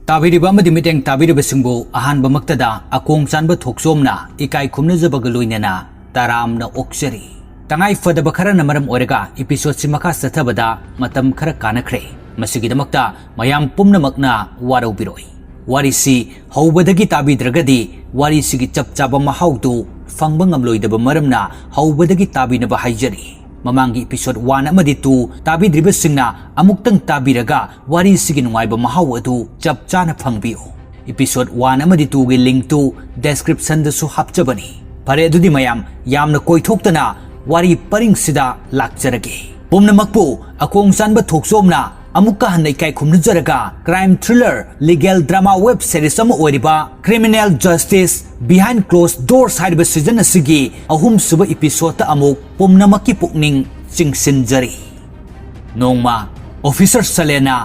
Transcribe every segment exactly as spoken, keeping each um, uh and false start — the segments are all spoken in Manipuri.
ꯇꯥꯕꯤꯔꯤꯕ ꯑꯃꯗꯤ ꯃꯤꯠꯌꯦꯡ ꯇꯥꯕꯤꯔꯤꯕꯁꯤꯡꯕꯨ ꯑꯍꯥꯟꯕꯃꯛꯇꯗ ꯑꯀꯣꯡ ꯆꯥꯟꯕ ꯊꯣꯛꯆꯣꯝꯅ ꯏꯀꯥꯏ ꯈꯨꯝꯅꯖꯕꯒ ꯂꯣꯏꯅꯅ ꯇꯔꯥꯝꯅ ꯑꯣꯛꯆꯔꯤ꯫ ꯇꯉꯥꯏ ꯐꯗꯕ ꯈꯔꯅ ꯃꯔꯝ ꯑꯣꯏꯔꯒ episode ꯁꯤ ꯃꯈꯥ ꯆꯠꯊꯕꯗ ꯃꯇꯝ ꯈꯔ ꯀꯥꯟꯅꯈ꯭ꯔꯦ꯫ ꯃꯁꯤꯒꯤꯗꯃꯛꯇ ꯃꯌꯥꯝ ꯄꯨꯝꯅꯃꯛꯅ ꯋꯥꯔꯧꯕꯤꯔꯣꯏ꯫ ꯋꯥꯔꯤꯁꯤ ꯍꯧꯕꯗꯒꯤ ꯇꯥꯕꯤꯗ꯭ꯔꯒꯗꯤ ꯋꯥꯔꯤꯁꯤꯒꯤ ꯆꯞ ꯆꯥꯕ ꯃꯍꯥꯎꯗꯨ ꯐꯪꯕ ꯉꯝꯂꯣꯏꯗꯕ ꯃꯔꯝꯅ ꯍꯧꯕꯗꯒꯤ ꯇꯥꯕꯤꯅꯕ ꯍꯥꯏꯖꯔꯤ꯫ ꯃꯃꯥꯡꯒꯤ episode one ꯑꯃꯗꯤ two ꯇꯥꯕꯤꯗ꯭ꯔꯤꯕꯁꯤꯡꯅ ꯑꯃꯨꯛꯇꯪ ꯇꯥꯕꯤꯔꯒ ꯋꯥꯔꯤꯁꯤꯒꯤ ꯅꯨꯡꯉꯥꯏꯕ ꯃꯍꯥꯎ ꯑꯗꯨ ꯆꯞ ꯆꯥꯅ ꯐꯪꯕꯤꯌꯨ꯫ Episode one ꯑꯃꯗꯤ two ꯒꯤ link ꯇꯨ description ꯗꯁꯨ ꯍꯥꯞꯆꯕꯅꯤ꯫ ꯐꯔꯦ, ꯑꯗꯨꯗꯤ ꯃꯌꯥꯝ ꯌꯥꯝꯅ ꯀꯣꯏꯊꯣꯛꯇꯅ ꯋꯥꯔꯤ ꯄꯔꯤꯡꯁꯤꯗ ꯂꯥꯛꯆꯔꯒꯦ꯫ ꯄꯨꯝꯅꯃꯛꯄꯨ ꯑꯀꯣꯡ ꯆꯥꯟꯕ ꯊꯣꯛꯆꯣꯝꯅ ꯑꯃꯨꯛꯀ ꯍꯟꯅ ꯏꯀꯥꯏ ꯈꯨꯝꯅꯖꯔꯒ, crime thriller legal drama web series ꯑꯃ ꯑꯣꯏꯔꯤꯕ Criminal Justice Behind Closed Doors ꯍꯥꯏꯔꯤꯕ season ꯑꯁꯤꯒꯤ ꯑꯍꯨꯝꯁꯨꯕ episode ꯇ ꯑꯃꯨꯛ ꯄꯨꯝꯅꯃꯛꯀꯤ ꯄꯨꯛꯅꯤꯡ ꯆꯤꯡꯁꯤꯟꯖꯔꯤ꯫ ꯅꯣꯡꯃ officer ꯁꯂꯦꯅ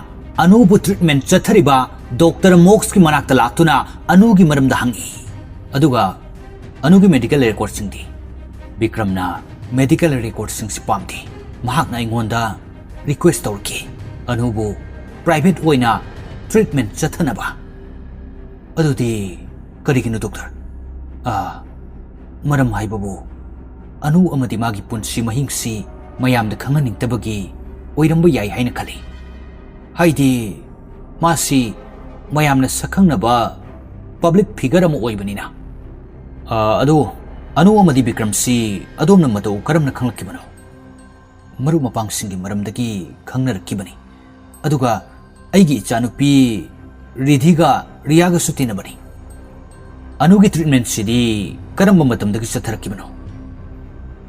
ꯑꯅꯨꯕꯨ treatment ꯆꯠꯊꯔꯤꯕ doctor ꯃꯣꯛꯁꯀꯤ ꯃꯅꯥꯛꯇ ꯂꯥꯛꯇꯨꯅ ꯑꯅꯨꯒꯤ ꯃꯔꯝꯗ ꯍꯪꯉꯤ꯫ ꯑꯗꯨꯒ ꯑꯅꯨꯒꯤ medical record ꯁꯤꯡꯗꯤ? ꯕꯤꯀ꯭ꯔꯝꯅ medical record ꯁꯤꯡꯁꯤ ꯄꯥꯝꯗꯦ꯫ ꯃꯍꯥꯛꯅ ꯑꯩꯉꯣꯟꯗ request ꯇꯧꯔꯛꯈꯤ, ꯑꯅꯨꯕꯨ private ꯑꯣꯏꯅ treatment ꯆꯠꯊꯅꯕ꯫ ꯑꯗꯨꯗꯤ ꯀꯔꯤꯒꯤꯅꯣ, doctor? ꯑꯥ, ꯃꯔꯝ ꯍꯥꯏꯕꯕꯨ, ꯑꯅꯨ ꯑꯃꯗꯤ ꯃꯥꯒꯤ ꯄꯨꯟꯁꯤ ꯃꯍꯤꯡꯁꯤ ꯃꯌꯥꯝꯗ ꯈꯪꯍꯟꯅꯤꯡꯗꯕꯒꯤ ꯑꯣꯏꯔꯝꯕ ꯌꯥꯏ ꯍꯥꯏꯅ ꯈꯜꯂꯤ꯫ ꯍꯥꯏꯗꯤ, ꯃꯥꯁꯤ ꯃꯌꯥꯝꯅ ꯁꯛꯈꯪꯅꯕ public figure ꯑꯃ ꯑꯣꯏꯕꯅꯤꯅ꯫ ꯑꯥ, ꯑꯗꯨ, ꯑꯅꯨ ꯑꯃꯗꯤ ꯕꯤꯀ꯭ꯔꯝꯁꯤ ꯑꯗꯣꯝꯅ ꯃꯇꯧ ꯀꯔꯝꯅ ꯈꯪꯂꯛꯈꯤꯕꯅꯣ? ꯃꯔꯨꯞ ꯃꯄꯥꯡꯁꯤꯡꯒꯤ ꯃꯔꯝꯗꯒꯤ ꯈꯪꯅꯔꯛꯈꯤꯕꯅꯤ꯫ ꯑꯗꯨꯒ ꯑꯩꯒꯤ ꯏꯆꯥꯅꯨꯄꯤ ꯔꯤꯙꯤꯒ ꯔꯤꯌꯥꯒꯁꯨ ꯇꯤꯟꯅꯕꯅꯤ꯫ ꯑꯅꯨꯒꯤ treatment ꯁꯤꯗꯤ ꯀꯔꯝꯕ ꯃꯇꯝꯗꯒꯤ ꯆꯠꯊꯔꯛꯈꯤꯕꯅꯣ?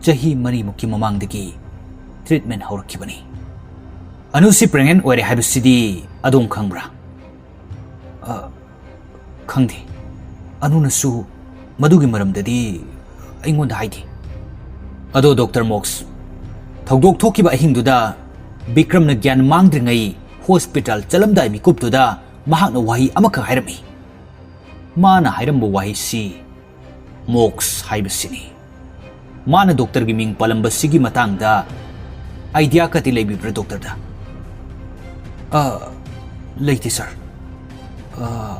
ꯆꯍꯤ ꯃꯔꯤꯃꯨꯛꯀꯤ ꯃꯃꯥꯡꯗꯒꯤ treatment ꯍꯧꯔꯛꯈꯤꯕꯅꯤ꯫ ꯑꯅꯨꯁꯤ pregnant ꯑꯣꯏꯔꯦ ꯍꯥꯏꯕꯁꯤꯗꯤ ꯑꯗꯣꯝ ꯈꯪꯕ꯭ꯔꯥ? ꯑ, ꯈꯪꯗꯦ꯫ ꯑꯅꯨꯅꯁꯨ ꯃꯗꯨꯒꯤ ꯃꯔꯝꯗꯗꯤ ꯑꯩꯉꯣꯟꯗ ꯍꯥꯏꯗꯦ꯫ ꯑꯗꯣ, doctor ꯃꯣꯛꯁ, ꯊꯧꯗꯣꯛ ꯊꯣꯛꯈꯤꯕ ꯑꯍꯤꯡꯗꯨꯗ ꯕꯤꯀ꯭ꯔꯝꯅ ꯒ꯭ꯌꯥꯟ ꯃꯥꯡꯗ꯭ꯔꯤꯉꯩ hospital ꯆꯠꯂꯝꯗꯥꯏ ꯃꯤꯀꯨꯞꯇꯨꯗ ꯃꯍꯥꯛꯅ ꯋꯥꯍꯩ ꯑꯃꯈꯛ ꯍꯥꯏꯔꯝꯃꯤ꯫ ꯃꯥꯅ ꯍꯥꯏꯔꯝꯕ ꯋꯥꯍꯩꯁꯤ ꯃꯣꯛꯁ ꯍꯥꯏꯕꯁꯤꯅꯤ꯫ ꯃꯥꯅ doctor ꯒꯤ ꯃꯤꯡ ꯄꯜꯂꯝꯕꯁꯤꯒꯤ ꯃꯇꯥꯡꯗ idea ꯀꯗꯤ ꯂꯩꯕꯤꯕ꯭ꯔꯥ, doctor ꯗ? ꯑ, ꯂꯩꯇꯦ, sir꯫ ꯑ,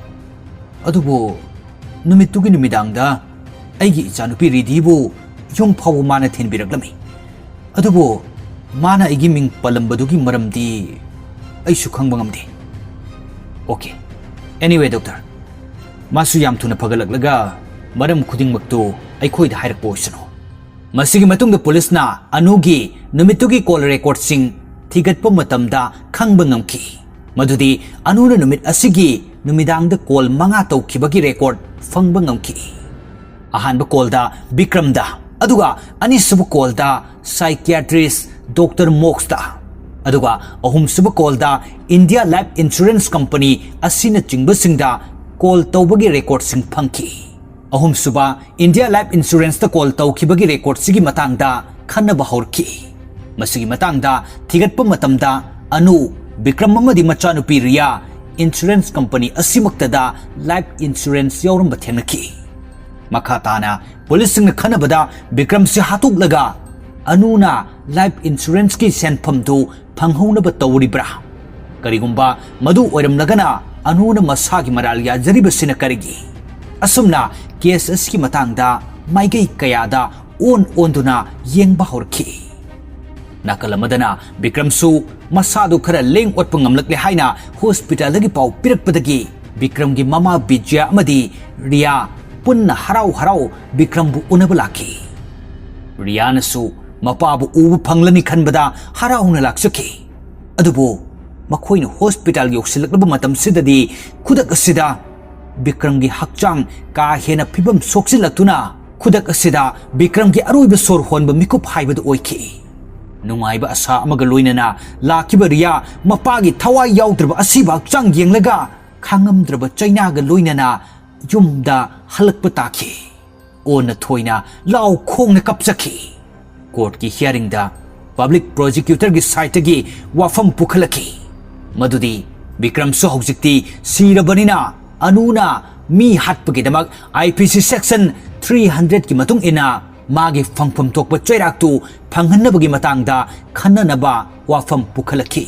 ꯑꯗꯨꯕꯨ ꯅꯨꯃꯤꯠꯇꯨꯒꯤ ꯅꯨꯃꯤꯗꯥꯡꯗ ꯑꯩꯒꯤ ꯏꯆꯥꯅꯨꯄꯤ ꯔꯤꯙꯤꯕꯨ ꯌꯨꯝ ꯐꯥꯎꯕ ꯃꯥꯅ ꯊꯤꯟꯕꯤꯔꯛꯂꯝꯃꯤ꯫ ꯑꯗꯨꯕꯨ ꯃꯥꯅ ꯑꯩꯒꯤ ꯃꯤꯡ ꯄꯜꯂꯝꯕꯗꯨꯒꯤ ꯃꯔꯝꯗꯤ ꯑꯩꯁꯨ ꯈꯪꯕ ꯉꯝꯗꯦ꯫ Okay. Anyway, doctor, ꯃꯥꯁꯨ ꯌꯥꯝ ꯊꯨꯅ ꯐꯒꯠꯂꯛꯂꯒ ꯃꯔꯝ ꯈꯨꯗꯤꯡꯃꯛꯇꯨ ꯑꯩꯈꯣꯏꯗ ꯍꯥꯏꯔꯛꯄ ꯑꯣꯏꯁꯅꯨ꯫ ꯃꯁꯤꯒꯤ ꯃꯇꯨꯡꯗ ꯄꯨꯂꯤꯁꯅ ꯑꯅꯨꯒꯤ ꯅꯨꯃꯤꯠꯇꯨꯒꯤ ꯀꯣꯜ ꯔꯦꯀꯣꯔꯗꯁꯤꯡ ꯊꯤꯒꯠꯄ ꯃꯇꯝꯗ ꯈꯪꯕ ꯉꯝꯈꯤ ꯃꯗꯨꯗꯤ ꯑꯅꯨꯅ ꯅꯨꯃꯤꯠ ꯑꯁꯤꯒꯤ ꯅꯨꯃꯤꯗꯥꯡꯗ ꯀꯣꯜ ꯃꯉꯥ ꯇꯧꯈꯤꯕꯒꯤ ꯔꯦꯀꯣꯔꯗ ꯐꯪꯕ ꯉꯝꯈꯤ꯫ ꯑꯍꯥꯟꯕ ꯀꯣꯜꯗ ꯕꯤꯀ꯭ꯔꯝꯗ, ꯑꯗꯨꯒ ꯑꯅꯤꯁꯨꯕ ꯀꯣꯜꯗ psychiatrist doctor ꯃꯣꯛꯁꯇ, ꯑꯗꯨꯒ ꯑꯍꯨꯝꯁꯨꯕ ꯀꯣꯜꯗ India Life Insurance Company ꯑꯁꯤꯅꯆꯤꯡꯕꯁꯤꯡꯗ ꯀꯣꯜ ꯇꯧꯕꯒꯤ ꯔꯦꯀꯣꯔꯗꯁꯤꯡ ꯐꯪꯈꯤ꯫ ꯑꯍꯨꯝꯁꯨꯕ, India Life Insuranceꯇ ꯀꯣꯜ ꯇꯧꯈꯤꯕꯒꯤ ꯔꯦꯀꯣꯔꯗꯁꯤꯒꯤ ꯃꯇꯥꯡꯗ ꯈꯟꯅꯕ ꯍꯧꯔꯛꯈꯤ꯫ ꯃꯁꯤꯒꯤ ꯃꯇꯥꯡꯗ ꯊꯤꯒꯠꯄ ꯃꯇꯝꯗ ꯑꯅꯨ, ꯕꯤꯀ꯭ꯔꯝ ꯑꯃꯗꯤ ꯃꯆꯥꯅꯨꯄꯤ ꯔꯤꯌꯥ ꯏꯟꯁꯨꯔꯦꯟꯁ ꯀꯝꯄꯅꯤ ꯑꯁꯤꯃꯛꯇꯗ ꯂꯥꯏꯐ ꯏꯟꯁꯨꯔꯦꯟꯁ ꯌꯥꯎꯔꯝꯕ ꯊꯦꯡꯅꯈꯤ꯫ ꯃꯈꯥ ꯇꯥꯅ ꯄꯨꯂꯤꯁꯁꯤꯡꯅ ꯈꯟꯅꯕꯗ ꯕꯤꯀ꯭ꯔꯝꯁꯤ ꯍꯥꯠꯇꯣꯛꯂꯒ ꯑꯅꯨꯅ ꯂꯥꯏꯐ ꯏꯟꯁꯨꯔꯦꯟꯁꯀꯤ ꯁꯦꯟꯐꯝꯗꯨ ꯐꯪꯍꯧꯅꯕ ꯇꯧꯔꯤꯕ꯭ꯔꯥ? ꯀꯔꯤꯒꯨꯝꯕ ꯃꯗꯨ ꯑꯣꯏꯔꯝꯂꯒꯅ ꯑꯅꯨꯅ ꯃꯁꯥꯒꯤ ꯃꯔꯥꯜ ꯌꯥꯖꯔꯤꯕꯁꯤꯅ ꯀꯔꯤꯒꯤ? ꯑꯁꯨꯝꯅ ꯀꯦꯁ ꯑꯁꯤꯒꯤ ꯃꯇꯥꯡꯗ ꯃꯥꯏꯀꯩ ꯀꯌꯥꯗ ꯑꯣꯟ ꯑꯣꯟꯗꯨꯅ ꯌꯦꯡꯕ ꯍꯧꯔꯛꯈꯤ꯫ ꯅꯥꯀꯜ ꯑꯃꯗꯅ ꯕꯤꯀ꯭ꯔꯝꯁꯨ ꯃꯁꯥꯗꯨ ꯈꯔ ꯂꯦꯡ ꯑꯣꯠꯄ ꯉꯝꯂꯛꯂꯦ ꯍꯥꯏꯅ ꯍꯣꯁꯄꯤꯇꯥꯜꯗꯒꯤ ꯄꯥꯎ ꯄꯤꯔꯛꯄꯗꯒꯤ ꯕꯤꯀ꯭ꯔꯝꯒꯤ ꯃꯃꯥ ꯕꯤꯖꯌ ꯑꯃꯗꯤ ꯔꯤꯌꯥ ꯄꯨꯟꯅ ꯍꯔꯥꯎ ꯍꯔꯥꯎ ꯕꯤꯀ꯭ꯔꯝꯕꯨ ꯎꯅꯕ ꯂꯥꯛꯈꯤ꯫ ꯔꯤꯌꯥꯅꯁꯨ ꯃꯄꯥꯕꯨ ꯎꯕ ꯐꯪꯂꯅꯤ ꯈꯟꯕꯗ ꯍꯔꯥꯎꯅ ꯂꯥꯛꯆꯈꯤ꯫ ꯑꯗꯨꯕꯨ ꯃꯈꯣꯏꯅ ꯍꯣꯁꯄꯤꯇꯥꯜ ꯌꯧꯁꯤꯜꯂꯛꯂꯕ ꯃꯇꯝꯁꯤꯗꯗꯤ ꯈꯨꯗꯛ ꯑꯁꯤꯗ ꯕꯤꯀ꯭ꯔꯝꯒꯤ ꯍꯛꯆꯥꯡ ꯀꯥ ꯍꯦꯟꯅ ꯐꯤꯕꯝ ꯁꯣꯛꯆꯤꯜꯂꯛꯇꯨꯅ ꯈꯨꯗꯛ ꯑꯁꯤꯗ ꯕꯤꯀ꯭ꯔꯝꯒꯤ ꯑꯔꯣꯏꯕ ꯁꯣꯔ ꯍꯣꯟꯕ ꯃꯤꯀꯨꯞ ꯍꯥꯏꯕꯗꯨ ꯑꯣꯏꯈꯤ꯫ ꯅꯨꯡꯉꯥꯏꯕ ꯑꯁꯥ ꯑꯃꯒ ꯂꯣꯏꯅꯅ ꯂꯥꯛꯈꯤꯕ ꯔꯤꯌꯥ ꯃꯄꯥꯒꯤ ꯊꯋꯥꯏ ꯌꯥꯎꯗ꯭ꯔꯕ ꯑꯁꯤꯕ ꯍꯛꯆꯥꯡ ꯌꯦꯡꯂꯒ ꯈꯥꯡꯉꯝꯗ꯭ꯔꯕ ꯆꯩꯅꯥꯒ ꯂꯣꯏꯅꯅ ꯌꯨꯝꯗ ꯍꯜꯂꯛꯄ ꯇꯥꯈꯤ꯫ ꯑꯣꯟꯅ ꯊꯣꯏꯅ ꯂꯥꯎ ꯈꯣꯡꯅ ꯀꯞꯆꯈꯤ꯫ ꯀꯣꯔꯠꯀꯤ ꯍꯤꯌꯥꯔꯤꯡꯗ ꯄꯕ꯭ꯂꯤꯛ ꯄ꯭ꯔꯣꯁꯤꯀ꯭ꯌꯨꯇꯔꯒꯤ ꯁꯥꯏꯠꯇꯒꯤ ꯋꯥꯐꯝ ꯄꯨꯈꯠꯂꯛꯈꯤ ꯃꯗꯨꯗꯤ ꯕꯤꯀ꯭ꯔꯝꯁꯨ ꯍꯧꯖꯤꯛꯇꯤ ꯁꯤꯔꯕꯅꯤꯅ ꯑꯅꯨꯅ ꯃꯤ ꯍꯥꯠꯄꯒꯤꯗꯃꯛ IPC section three hundredꯀꯤ ꯃꯇꯨꯡ ꯏꯟꯅ ꯃꯥꯒꯤ ꯐꯪꯐꯝ ꯊꯣꯛꯄ ꯆꯩꯔꯥꯛꯇꯨ ꯐꯪꯍꯟꯅꯕꯒꯤ ꯃꯇꯥꯡꯗ ꯈꯟꯅꯅꯕ ꯋꯥꯐꯝ ꯄꯨꯈꯠꯂꯛꯈꯤ꯫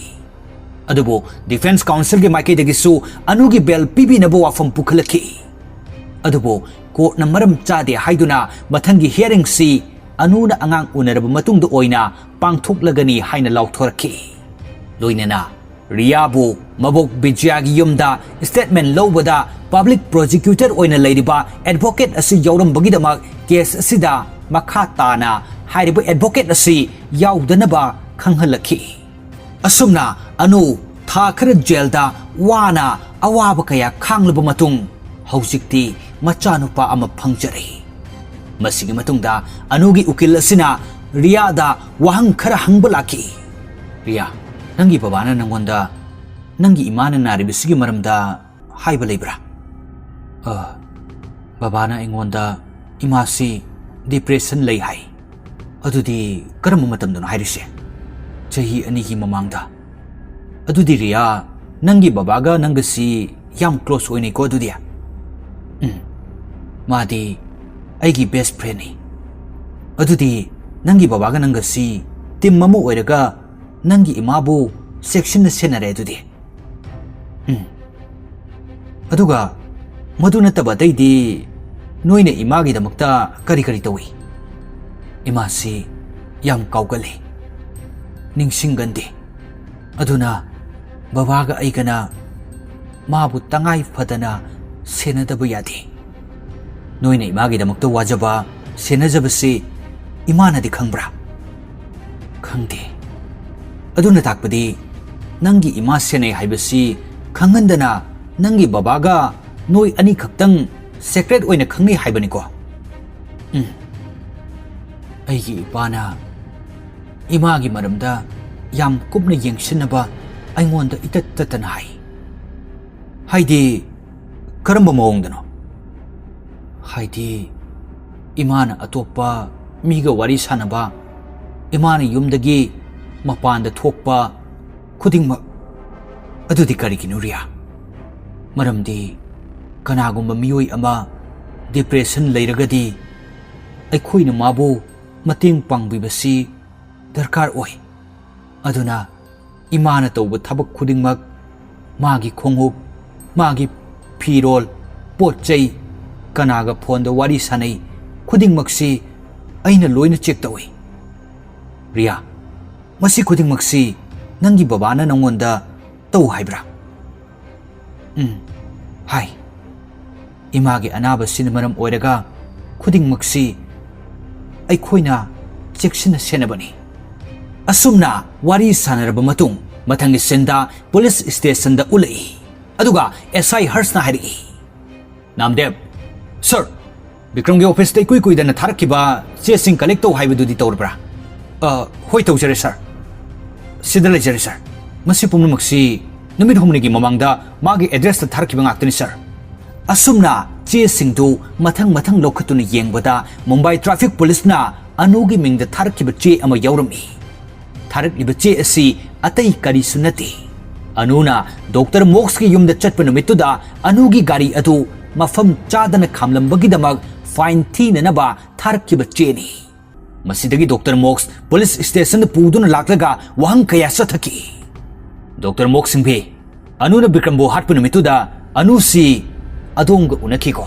ꯑꯗꯨꯕꯨ ꯗꯤꯐꯦꯟꯁ ꯀꯥꯎꯟꯁꯤꯜꯒꯤ ꯃꯥꯏꯀꯩꯗꯒꯤꯁꯨ ꯑꯅꯨꯒꯤ ꯕꯦꯜ ꯄꯤꯕꯤꯅꯕ ꯋꯥꯐꯝ ꯄꯨꯈꯠꯂꯛꯈꯤ꯫ ꯑꯗꯨꯕꯨ ꯀꯣꯔꯠꯅ ꯃꯔꯝ ꯆꯥꯗꯦ ꯍꯥꯏꯗꯨꯅ ꯃꯊꯪꯒꯤ ꯍꯤꯌꯔꯤꯡꯁꯤ ꯑꯅꯨꯅ ꯑꯉꯥꯡ ꯎꯅꯔꯕ ꯃꯇꯨꯡꯗ ꯑꯣꯏꯅ ꯄꯥꯡꯊꯣꯛꯂꯒꯅꯤ ꯍꯥꯏꯅ ꯂꯥꯎꯊꯣꯔꯛꯈꯤ꯫ ꯂꯣꯏꯅꯅ ꯔꯤꯌꯥꯕꯨ ꯃꯕꯣꯛ ꯕꯤꯖꯌꯥꯒꯤ ꯌꯨꯝꯗ ꯁ꯭ꯇꯦꯠꯃꯦꯟ ꯂꯧꯕꯗ ꯄꯕ꯭ꯂꯤꯛ ꯄ꯭ꯔꯣꯁꯤꯀ꯭ꯌꯨꯇꯔ ꯑꯣꯏꯅ ꯂꯩꯔꯤꯕ ꯑꯦꯗꯚꯣꯀꯦꯠ ꯑꯁꯤ ꯌꯥꯎꯔꯝꯕꯒꯤꯗꯃꯛ ꯀꯦꯁ ꯑꯁꯤꯗ ꯃꯈꯥ ꯇꯥꯅ ꯍꯥꯏꯔꯤꯕ ꯑꯦꯗꯚꯣꯀꯦꯠ ꯑꯁꯤ ꯌꯥꯎꯗꯅꯕ ꯈꯪꯍꯜꯂꯛꯈꯤ꯫ ꯑꯁꯨꯝꯅ ꯑꯅꯨ ꯊꯥ ꯈꯔ ꯖꯦꯜꯗ ꯋꯥꯅ ꯑꯋꯥꯕ ꯀꯌꯥ ꯈꯥꯡꯂꯕ ꯃꯇꯨꯡ ꯍꯧꯖꯤꯛꯇꯤ ꯃꯆꯥꯅꯨꯄꯥ ꯑꯃ ꯐꯪꯖꯔꯦ꯫ ꯃꯁꯤꯒꯤ ꯃꯇꯨꯡꯗ ꯑꯅꯨꯒꯤ ꯎꯀꯤꯜ ꯑꯁꯤꯅ ꯔꯤꯌꯥꯗ ꯋꯥꯍꯪ ꯈꯔ ꯍꯪꯕ ꯂꯥꯛꯈꯤ꯫ "ꯔꯤꯌꯥ, ꯅꯪꯒꯤ ꯕꯕꯥꯅ ꯅꯪꯉꯣꯟꯗ ꯅꯪꯒꯤ ꯏꯃꯥꯅ ꯅꯥꯔꯤꯕꯁꯤꯒꯤ ꯃꯔꯝꯗ ꯍꯥꯏꯕ ꯂꯩꯕ꯭ꯔꯥ?" "ꯑ, ꯕꯕꯥꯅ ꯑꯩꯉꯣꯟꯗ ꯏꯃꯥꯁꯤ ꯗꯤꯄ꯭ꯔꯦꯁꯟ ꯂꯩ ꯍꯥꯏ꯫" "ꯑꯗꯨꯗꯤ ꯀꯔꯝꯕ ꯃꯇꯝꯗꯅꯣ ꯍꯥꯏꯔꯤꯁꯦ?" "ꯆꯍꯤ ꯑꯅꯤꯒꯤ ꯃꯃꯥꯡꯗ꯫" "ꯑꯗꯨꯗꯤ ꯔꯤꯌꯥ, ꯅꯪꯒꯤ ꯕꯕꯥꯒ ꯅꯪꯒꯁꯤ ꯌꯥꯝ ꯀ꯭ꯂꯣꯁ ꯑꯣꯏꯅꯩꯀꯣ ꯑꯗꯨꯗꯤ?" "ꯎꯝ, ꯃꯥꯗꯤ ꯑꯩꯒꯤ ꯕꯦꯁ ꯐ꯭ꯔꯦꯟꯅꯤ꯫" "ꯑꯗꯨꯗꯤ ꯅꯪꯒꯤ ꯕꯕꯥꯒ ꯅꯪꯒꯁꯤ ꯇꯤꯝ ꯑꯃ ꯑꯣꯏꯔꯒ ꯅꯪꯒꯤ ꯏꯃꯥꯕꯨ ꯆꯦꯛꯁꯤꯟꯅ ꯁꯦꯟꯅꯔꯦ ꯑꯗꯨꯗꯤ?" "ꯎꯝ꯫ ꯑꯗꯨꯒ ꯃꯗꯨ ꯅꯠꯇꯕ ꯑꯇꯩꯗꯤ ꯅꯣꯏꯅ ꯏꯃꯥꯒꯤꯗꯃꯛꯇ ꯀꯔꯤ ꯀꯔꯤ ꯇꯧꯏ?" "ꯏꯃꯥꯁꯤ ꯌꯥꯝ ꯀꯥꯎꯒꯜꯂꯤ, ꯅꯤꯡꯁꯤꯡꯒꯟꯗꯦ꯫ ꯑꯗꯨꯅ ꯕꯕꯥꯒ ꯑꯩꯒꯅ ꯃꯥꯕꯨ ꯇꯉꯥꯏ ꯐꯗꯅ ꯁꯦꯟꯅꯗꯕ ꯌꯥꯗꯦ꯫" "ꯅꯣꯏꯅ ꯏꯃꯥꯒꯤꯗꯃꯛꯇ ꯋꯥꯖꯕ, ꯁꯦꯟꯅꯖꯕꯁꯤ ꯏꯃꯥꯅꯗꯤ ꯈꯪꯕ꯭ꯔꯥ?" "ꯈꯪꯗꯦ꯫" "ꯑꯗꯨꯅ ꯇꯥꯛꯄꯗꯤ ꯅꯪꯒꯤ ꯏꯃꯥ ꯁꯦꯟꯅꯩ ꯍꯥꯏꯕꯁꯤ ꯈꯪꯍꯟꯗꯅ ꯅꯪꯒꯤ ꯕꯕꯥꯒ ꯅꯣꯏ ꯑꯅꯤꯈꯛꯇꯪ ꯁꯦꯀ꯭ꯔꯦꯠ ꯑꯣꯏꯅ ꯈꯪꯅꯩ ꯍꯥꯏꯕꯅꯤꯀꯣ?" "ꯎꯝ꯫ ꯑꯩꯒꯤ ꯏꯄꯥꯅ ꯏꯃꯥꯒꯤ ꯃꯔꯝꯗ ꯌꯥꯝ ꯀꯨꯞꯅ ꯌꯦꯡꯁꯤꯟꯅꯕ ꯑꯩꯉꯣꯟꯗ ꯏꯇꯠ ꯇꯠꯇꯅ ꯍꯥꯏ꯫" "ꯍꯥꯏꯗꯤ ꯀꯔꯝꯕ ꯃꯑꯣꯡꯗꯅꯣ?" "ꯍꯥꯏꯗꯤ ꯏꯃꯥꯅ ꯑꯇꯣꯞꯄ ꯃꯤꯒ ꯋꯥꯔꯤ ꯁꯥꯟꯅꯕ, ꯏꯃꯥꯅ ꯌꯨꯝꯗꯒꯤ ꯃꯄꯥꯟꯗ ꯊꯣꯛꯄ ꯈꯨꯗꯤꯡꯃꯛ꯫" "ꯑꯗꯨꯗꯤ ꯀꯔꯤꯒꯤꯅꯣ ꯔꯤꯌꯥ? ꯃꯔꯝꯗꯤ ꯀꯅꯥꯒꯨꯝꯕ ꯃꯤꯑꯣꯏ ꯑꯃ ꯗꯤꯄ꯭ꯔꯦꯁꯟ ꯂꯩꯔꯒꯗꯤ ꯑꯩꯈꯣꯏꯅ ꯃꯥꯕꯨ ꯃꯇꯦꯡ ꯄꯥꯡꯕꯤꯕꯁꯤ ꯗꯔꯀꯥꯔ ꯑꯣꯏ꯫ ꯑꯗꯨꯅ ꯏꯃꯥꯅ ꯇꯧꯕ ꯊꯕꯛ ꯈꯨꯗꯤꯡꯃꯛ, ꯃꯥꯒꯤ ꯈꯣꯡꯎꯞ, ꯃꯥꯒꯤ ꯐꯤꯔꯣꯜ, ꯄꯣꯠ ꯆꯩ, ꯀꯅꯥꯒ ꯐꯣꯟꯗ ꯋꯥꯔꯤ ꯁꯥꯟꯅꯩ, ꯈꯨꯗꯤꯡꯃꯛꯁꯤ ꯑꯩꯅ ꯂꯣꯏꯅ ꯆꯦꯛ ꯇꯧꯏ꯫ ꯔꯤꯌꯥ, ꯃꯁꯤ ꯈꯨꯗꯤꯡꯃꯛꯁꯤ ꯅꯪꯒꯤ ꯕꯕꯥꯅ ꯅꯪꯉꯣꯟꯗ ꯇꯧ ꯍꯥꯏꯕ꯭ꯔꯥ? ꯎꯝ, ꯍꯥꯏ꯫ ꯏꯃꯥꯒꯤ ꯑꯅꯥꯕꯁꯤꯅ ꯃꯔꯝ ꯑꯣꯏꯔꯒ ꯈꯨꯗꯤꯡꯃꯛꯁꯤ ꯑꯩꯈꯣꯏꯅ ꯆꯦꯛꯁꯤꯟꯅ ꯁꯦꯟꯅꯕꯅꯤ꯫ ꯑꯁꯨꯝꯅ ꯋꯥꯔꯤ ꯁꯥꯟꯅꯔꯕ ꯃꯇꯨꯡ, ꯃꯊꯪꯒꯤ ꯁꯤꯟꯗ ꯄꯨꯂꯤꯁ ꯁ꯭ꯇꯦꯁꯟꯗ ꯎꯠꯂꯛꯏ꯫ ꯑꯗꯨꯒ ꯑꯦꯁ ꯑꯥꯏ ꯍꯔꯁꯅ ꯍꯥꯏꯔꯛꯏ, "ꯅꯥꯝꯗꯦꯕ, ꯁꯔ, ꯕꯤꯀ꯭ꯔꯝꯒꯤ ꯑꯣꯐꯤꯁꯇ ꯏꯀꯨꯏ ꯀꯨꯏꯗꯅ ꯊꯥꯔꯛꯈꯤꯕ ꯆꯦꯁꯤꯡ ꯀꯂꯦꯛ ꯇꯧ ꯍꯥꯏꯕꯗꯨꯗꯤ ꯇꯧꯔꯕ꯭ꯔꯥ?" "ꯑ, ꯍꯣꯏ, ꯇꯧꯖꯔꯦ, ꯁꯔ꯫ ꯁꯤꯗ ꯂꯩꯖꯔꯦ, ꯁꯔ꯫ ꯃꯁꯤ ꯄꯨꯝꯅꯃꯛꯁꯤ ꯅꯨꯃꯤꯠ ꯍꯨꯝꯅꯤꯒꯤ ꯃꯃꯥꯡꯗ ꯃꯥꯒꯤ ꯑꯦꯗ꯭ꯔꯦꯁꯇ ꯊꯥꯔꯛꯈꯤꯕ ꯉꯥꯛꯇꯅꯤ, ꯁꯔ꯫ ꯑꯁꯨꯝꯅ ꯆꯦꯁꯤꯡꯗꯨ ꯃꯊꯪ ꯃꯊꯪ ꯂꯧꯈꯠꯇꯨꯅ ꯌꯦꯡꯕꯗ ꯃꯨꯝꯕꯥꯏ ꯇ꯭ꯔꯥꯐꯤꯛ ꯄꯨꯂꯤꯁꯅ ꯑꯅꯨꯒꯤ ꯃꯤꯡꯗ ꯊꯥꯔꯛꯈꯤꯕ ꯆꯦ ꯑꯃ ꯌꯥꯎꯔꯝꯃꯤ꯫ ꯊꯥꯔꯛꯂꯤꯕ ꯆꯦ ꯑꯁꯤ ꯑꯇꯩ ꯀꯔꯤꯁꯨ ꯅꯠꯇꯦ꯫ ꯑꯅꯨꯅ ꯗꯣꯛꯇꯔ ꯃꯣꯛꯁꯀꯤ ꯌꯨꯝꯗ ꯆꯠꯄ ꯅꯨꯃꯤꯠꯇꯨꯗ ꯑꯅꯨꯒꯤ ꯒꯥꯔꯤ ꯑꯗꯨ ꯃꯐꯝ ꯆꯥꯗꯅ ꯈꯥꯝꯂꯝꯕꯒꯤꯗꯃꯛ ꯐꯥꯏꯟ ꯊꯤꯅꯅꯕ ꯊꯥꯔꯛꯈꯤꯕ ꯆꯦꯅꯤ꯫ ꯃꯁꯤꯗꯒꯤ ꯗꯣꯛꯇꯔ ꯃꯣꯛꯁ ꯄꯨꯂꯤꯁ ꯁ꯭ꯇꯦꯁꯟꯗ ꯄꯨꯗꯨꯅ ꯂꯥꯛꯂꯒ ꯋꯥꯍꯪ ꯀꯌꯥ ꯆꯠꯊꯈꯤ꯫ ꯗꯣꯛꯇꯔ ꯃꯣꯛꯁ ꯁꯤꯡꯚꯦ, ꯑꯅꯨꯅ ꯕꯤꯀ꯭ꯔꯝꯕꯨ ꯍꯥꯠꯄ ꯅꯨꯃꯤꯠꯇꯨꯗ ꯑꯅꯨꯁꯤ ꯑꯗꯣꯝꯒ ꯎꯅꯈꯤꯀꯣ?"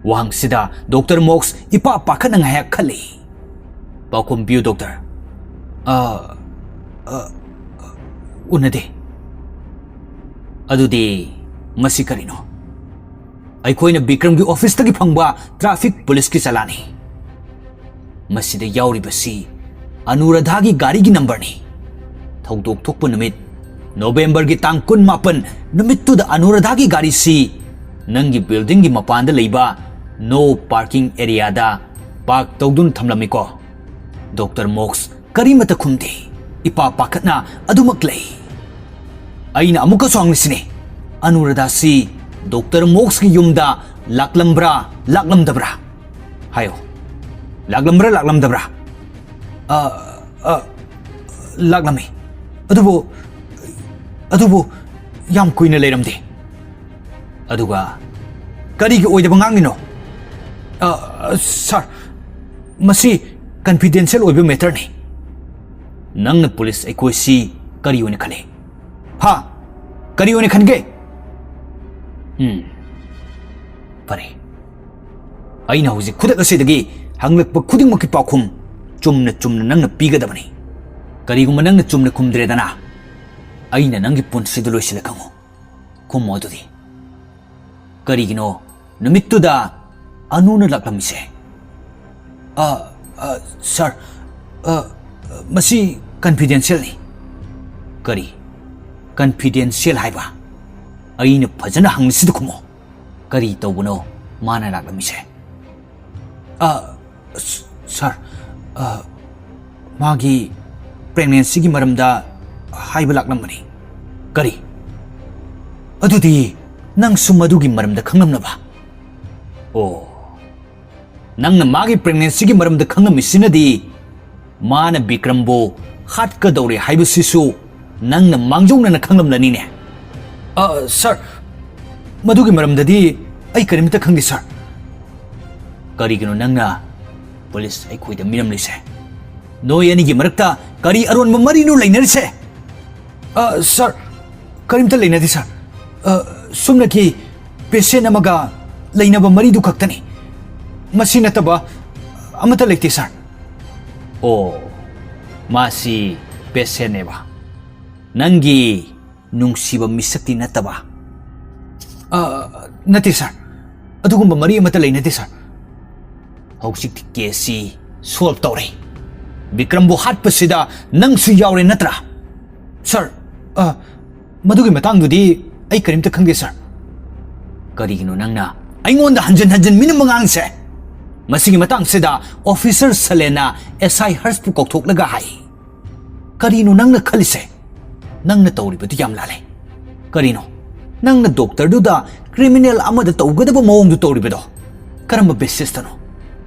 ꯋꯥꯍꯪꯁꯤꯗ ꯗꯣꯛꯇꯔ ꯃꯣꯛꯁ ꯏꯄꯥ ꯄꯥꯈꯠꯅ ꯉꯥꯏꯍꯥꯛ ꯈꯜꯂꯤ꯫ "ꯄꯥꯎꯈꯨꯝ ꯄꯤꯌꯨ, ꯗꯣꯛꯇꯔ꯫" "ꯑ, ꯑ, ꯎꯅꯗꯦ꯫" "ꯑꯗꯨꯗꯤ ꯃꯁꯤ ꯀꯔꯤꯅꯣ?" "ꯑꯩꯈꯣꯏꯅ ꯕꯤꯀ꯭ꯔꯝꯒꯤ ꯑꯣꯐꯤꯁꯇꯒꯤ ꯐꯪꯕ ꯇ꯭ꯔꯥꯐꯤꯛ ꯄꯨꯂꯤꯁꯀꯤ ꯆꯂꯥꯟꯅꯤ꯫ ꯃꯁꯤꯗ ꯌꯥꯎꯔꯤꯕꯁꯤ ꯑꯅꯨꯔꯥꯙꯥꯒꯤ ꯒꯥꯔꯤꯒꯤ ꯅꯝꯕꯔꯅꯤ꯫ ꯊꯧꯗꯣꯛ ꯊꯣꯛꯄ ꯅꯨꯃꯤꯠ, ꯅꯣꯕꯦꯝꯕꯔꯒꯤ ꯇꯥꯡ ꯀꯨꯟꯃꯥꯄꯟ ꯅꯨꯃꯤꯠꯇꯨꯗ ꯑꯅꯨꯔꯥꯙꯥꯒꯤ ꯒꯥꯔꯤꯁꯤ ꯅꯪꯒꯤ ꯕꯤꯜꯗꯤꯡꯒꯤ ꯃꯄꯥꯟꯗ ꯂꯩꯕ ꯅꯣ ꯄꯥꯔꯀꯤꯡ ꯑꯦꯔꯤꯌꯥꯗ ꯄꯥꯔꯛ ꯇꯧꯗꯨꯅ ꯊꯝꯂꯝꯃꯤꯀꯣ?" ꯗꯣꯛꯇꯔ ꯃꯣꯛꯁ ꯀꯔꯤꯃꯠꯇ ꯈꯨꯝꯗꯦ꯫ ꯏꯄꯥ ꯄꯥꯈꯠꯅ ꯑꯗꯨꯃꯛ ꯂꯩ꯫ ꯑꯩꯅ ꯑꯃꯨꯛꯀꯁꯨ ꯍꯪꯂꯤꯁꯤꯅꯤ, ꯑꯅꯨꯔꯥꯙꯥꯁꯤ ꯗꯣꯛꯇꯔ ꯃꯣꯛꯁꯀꯤ ꯌꯨꯝꯗ ꯂꯥꯛꯂꯝꯕ꯭ꯔꯥ, ꯂꯥꯛꯂꯝꯗꯕ꯭ꯔꯥ? ꯍꯥꯏꯌꯣ꯫ ꯂꯥꯛꯂꯝꯕ꯭ꯔꯥ, ꯂꯥꯛꯂꯝꯗꯕ꯭ꯔꯥ? "ꯑ, ꯑ, ꯂꯥꯛꯂꯝꯃꯤ꯫ ꯑꯗꯨꯕꯨ, ꯑꯗꯨꯕꯨ ꯌꯥꯝ ꯀꯨꯏꯅ ꯂꯩꯔꯝꯗꯦ꯫" "ꯑꯗꯨꯒ ꯀꯔꯤꯒꯤ ꯑꯣꯏꯗꯕ ꯉꯥꯡꯂꯤꯅꯣ?" "ꯑ, ꯁꯥꯔ, ꯃꯁꯤ ꯀꯟꯐꯤꯗꯦꯟꯁꯤꯌꯦꯜ ꯑꯣꯏꯕ ꯃꯦꯇꯔꯅꯤ꯫" "ꯅꯪꯅ ꯄꯨꯂꯤꯁ ꯑꯩꯈꯣꯏꯁꯤ ꯀꯔꯤ ꯑꯣꯏꯅ ꯈꯜꯂꯤ? ꯍꯥ? ꯀꯔꯤ ꯑꯣꯏꯅ ꯈꯟꯒꯦ? ꯎꯝ, ꯐꯔꯦ꯫ ꯑꯩꯅ ꯍꯧꯖꯤꯛ ꯈꯨꯗꯛ ꯑꯁꯤꯗꯒꯤ ꯍꯪꯂꯛꯄ ꯈꯨꯗꯤꯡꯃꯛꯀꯤ ꯄꯥꯎꯈꯨꯝ ꯆꯨꯝꯅ ꯆꯨꯝꯅ ꯅꯪꯅ ꯄꯤꯒꯗꯕꯅꯤ꯫ ꯀꯔꯤꯒꯨꯝꯕ ꯅꯪꯅ ꯆꯨꯝꯅ ꯈꯨꯝꯗ꯭ꯔꯦꯗꯅ, ꯑꯩꯅ ꯅꯪꯒꯤ ꯄꯨꯟꯁꯤꯗꯨ ꯂꯣꯏꯁꯤꯜꯂꯦ ꯈꯪꯉꯨ꯫ ꯈꯨꯝꯃꯣ ꯑꯗꯨꯗꯤ꯫ ꯀꯔꯤꯒꯤꯅꯣ ꯅꯨꯃꯤꯠꯇꯨꯗ ꯑꯅꯨꯅ ꯂꯥꯛꯂꯝꯃꯤꯁꯦ? ꯑ, ꯑ, ꯁꯥꯔ, ꯑ, ꯃꯁꯤ ꯀꯟꯐꯤꯗꯦꯟꯁꯤꯌꯦꯜꯅꯤ꯫ ꯀꯔꯤ? ꯀꯟꯐꯤꯗꯦꯟꯁꯤꯌꯦꯜ ꯍꯥꯏꯕ? ꯑꯩꯅ ꯐꯖꯅ ꯍꯪꯂꯤꯁꯤꯗ ꯈꯨꯝꯃꯣ꯫ ꯀꯔꯤ ꯇꯧꯕꯅꯣ ꯃꯥꯅ ꯂꯥꯛꯂꯝꯃꯤꯁꯦ? ꯑ, ꯁ-, ꯁꯥꯔ, ꯑ, ꯃꯥꯒꯤ ꯄ꯭ꯔꯦꯒꯅꯦꯟꯁꯤꯒꯤ ꯃꯔꯝꯗ ꯍꯥꯏꯕ ꯂꯥꯛꯂꯝꯕꯅꯤ꯫ ꯀꯔꯤ? ꯑꯗꯨꯗꯤ ꯅꯪꯁꯨ ꯃꯗꯨꯒꯤ ꯃꯔꯝꯗ ꯈꯪꯂꯝꯂꯕ? ꯑꯣ, ꯅꯪꯅ ꯃꯥꯒꯤ ꯄ꯭ꯔꯦꯒꯅꯦꯟꯁꯤꯒꯤ ꯃꯔꯝꯗ ꯈꯪꯂꯝꯃꯤꯁꯤꯅꯗꯤ ꯃꯥꯅ ꯕꯤꯀ꯭ꯔꯝꯕꯨ ꯍꯥꯠꯀꯗꯧꯔꯦ ꯍꯥꯏꯕꯁꯤꯁꯨ ꯅꯪꯅ ꯃꯥꯡꯖꯧꯅꯅ ꯈꯪꯂꯝꯂꯅꯤꯅꯦ꯫ ꯑ, ꯁꯥꯔ, ꯃꯗꯨꯒꯤ ꯃꯔꯝꯗꯗꯤ ꯑꯩ ꯀꯔꯤꯝꯇ ꯈꯪꯗꯦ, ꯁꯥꯔ꯫ ꯀꯔꯤꯒꯤꯅꯣ ꯅꯪꯅ ꯄꯨꯂꯤꯁ ꯑꯩꯈꯣꯏꯗ ꯃꯤꯔꯝꯂꯤꯁꯦ? ꯅꯣꯏ ꯑꯅꯤꯒꯤ ꯃꯔꯛꯇ ꯀꯔꯤ ꯑꯔꯣꯟꯕ ꯃꯔꯤꯅꯣ ꯂꯩꯅꯔꯤꯁꯦ? ꯑ, ꯁꯥꯔ, ꯀꯔꯤꯝꯇ ꯂꯩꯅꯗꯦ, ꯁꯥꯔ꯫ ꯑ, ꯁꯨꯞꯅꯒꯤ ꯄꯦꯁꯦꯟ ꯑꯃꯒ ꯂꯩꯅꯕ ꯃꯔꯤꯗꯨ ꯈꯛꯇꯅꯤ꯫ ꯃꯁꯤ ꯅꯠꯇꯕ ꯑꯃꯠꯇ ꯂꯩꯇꯦ, ꯁꯥꯔ꯫ ꯑꯣ, ꯃꯥꯁꯤ ꯄꯦꯁꯦꯟꯅꯦꯕ? ꯅꯪꯒꯤ ꯅꯨꯡꯁꯤꯕ ꯃꯤꯁꯛꯇꯤ ꯅꯠꯇꯕ? ꯑ, ꯅꯠꯇꯦ, ꯁꯥꯔ꯫ ꯑꯗꯨꯒꯨꯝꯕ ꯃꯔꯤ ꯑꯃꯠꯇ ꯂꯩꯅꯗꯦ, ꯁꯥꯔ꯫ ꯍꯧꯖꯤꯛꯇꯤ ꯀꯦꯁꯁꯤ ꯁꯣꯜꯕ ꯇꯧꯔꯦ꯫ ꯕꯤꯀ꯭ꯔꯝꯕꯨ ꯍꯥꯠꯄꯁꯤꯗ ꯅꯪꯁꯨ ꯌꯥꯎꯔꯦ ꯅꯠꯇ꯭ꯔꯥ? ꯁꯥꯔ, ꯑ, ꯃꯗꯨꯒꯤ ꯃꯇꯥꯡꯗꯨꯗꯤ ꯑꯩ ꯀꯔꯤꯝꯇ ꯈꯪꯗꯦ, ꯁꯥꯔ꯫ ꯀꯔꯤꯒꯤꯅꯣ ꯅꯪꯅ ꯑꯩꯉꯣꯟꯗ ꯍꯟꯖꯤꯟ ꯍꯟꯖꯤꯟ ꯃꯤꯅꯝꯕ ꯉꯥꯡꯉꯤꯁꯦ? ꯃꯁꯤꯒꯤ ꯃꯇꯥꯡꯁꯤꯗ ꯑꯣꯐꯤꯁꯔ ꯁꯂꯦꯟꯅ ꯑꯦꯁ ꯑꯥꯏ ꯍꯔꯁꯄꯨ ꯀꯧꯊꯣꯛꯂꯒ ꯍꯥꯏ, "ꯀꯔꯤꯅꯣ ꯅꯪꯅ ꯈꯜꯂꯤꯁꯦ? ꯅꯪꯅ ꯇꯧꯔꯤꯕꯗꯨ ꯌꯥꯝ ꯂꯥꯜꯂꯦ꯫ ꯀꯔꯤꯅꯣ? ꯅꯪꯅ ꯗꯣꯛꯇꯔꯗꯨꯗ ꯀ꯭ꯔꯤꯃꯤꯅꯦꯜ ꯑꯃꯗ ꯇꯧꯒꯗꯕ ꯃꯑꯣꯡꯗꯨ ꯇꯧꯔꯤꯕꯗꯣ ꯀꯔꯝꯕ ꯕꯦꯁꯤꯁꯇꯅꯣ?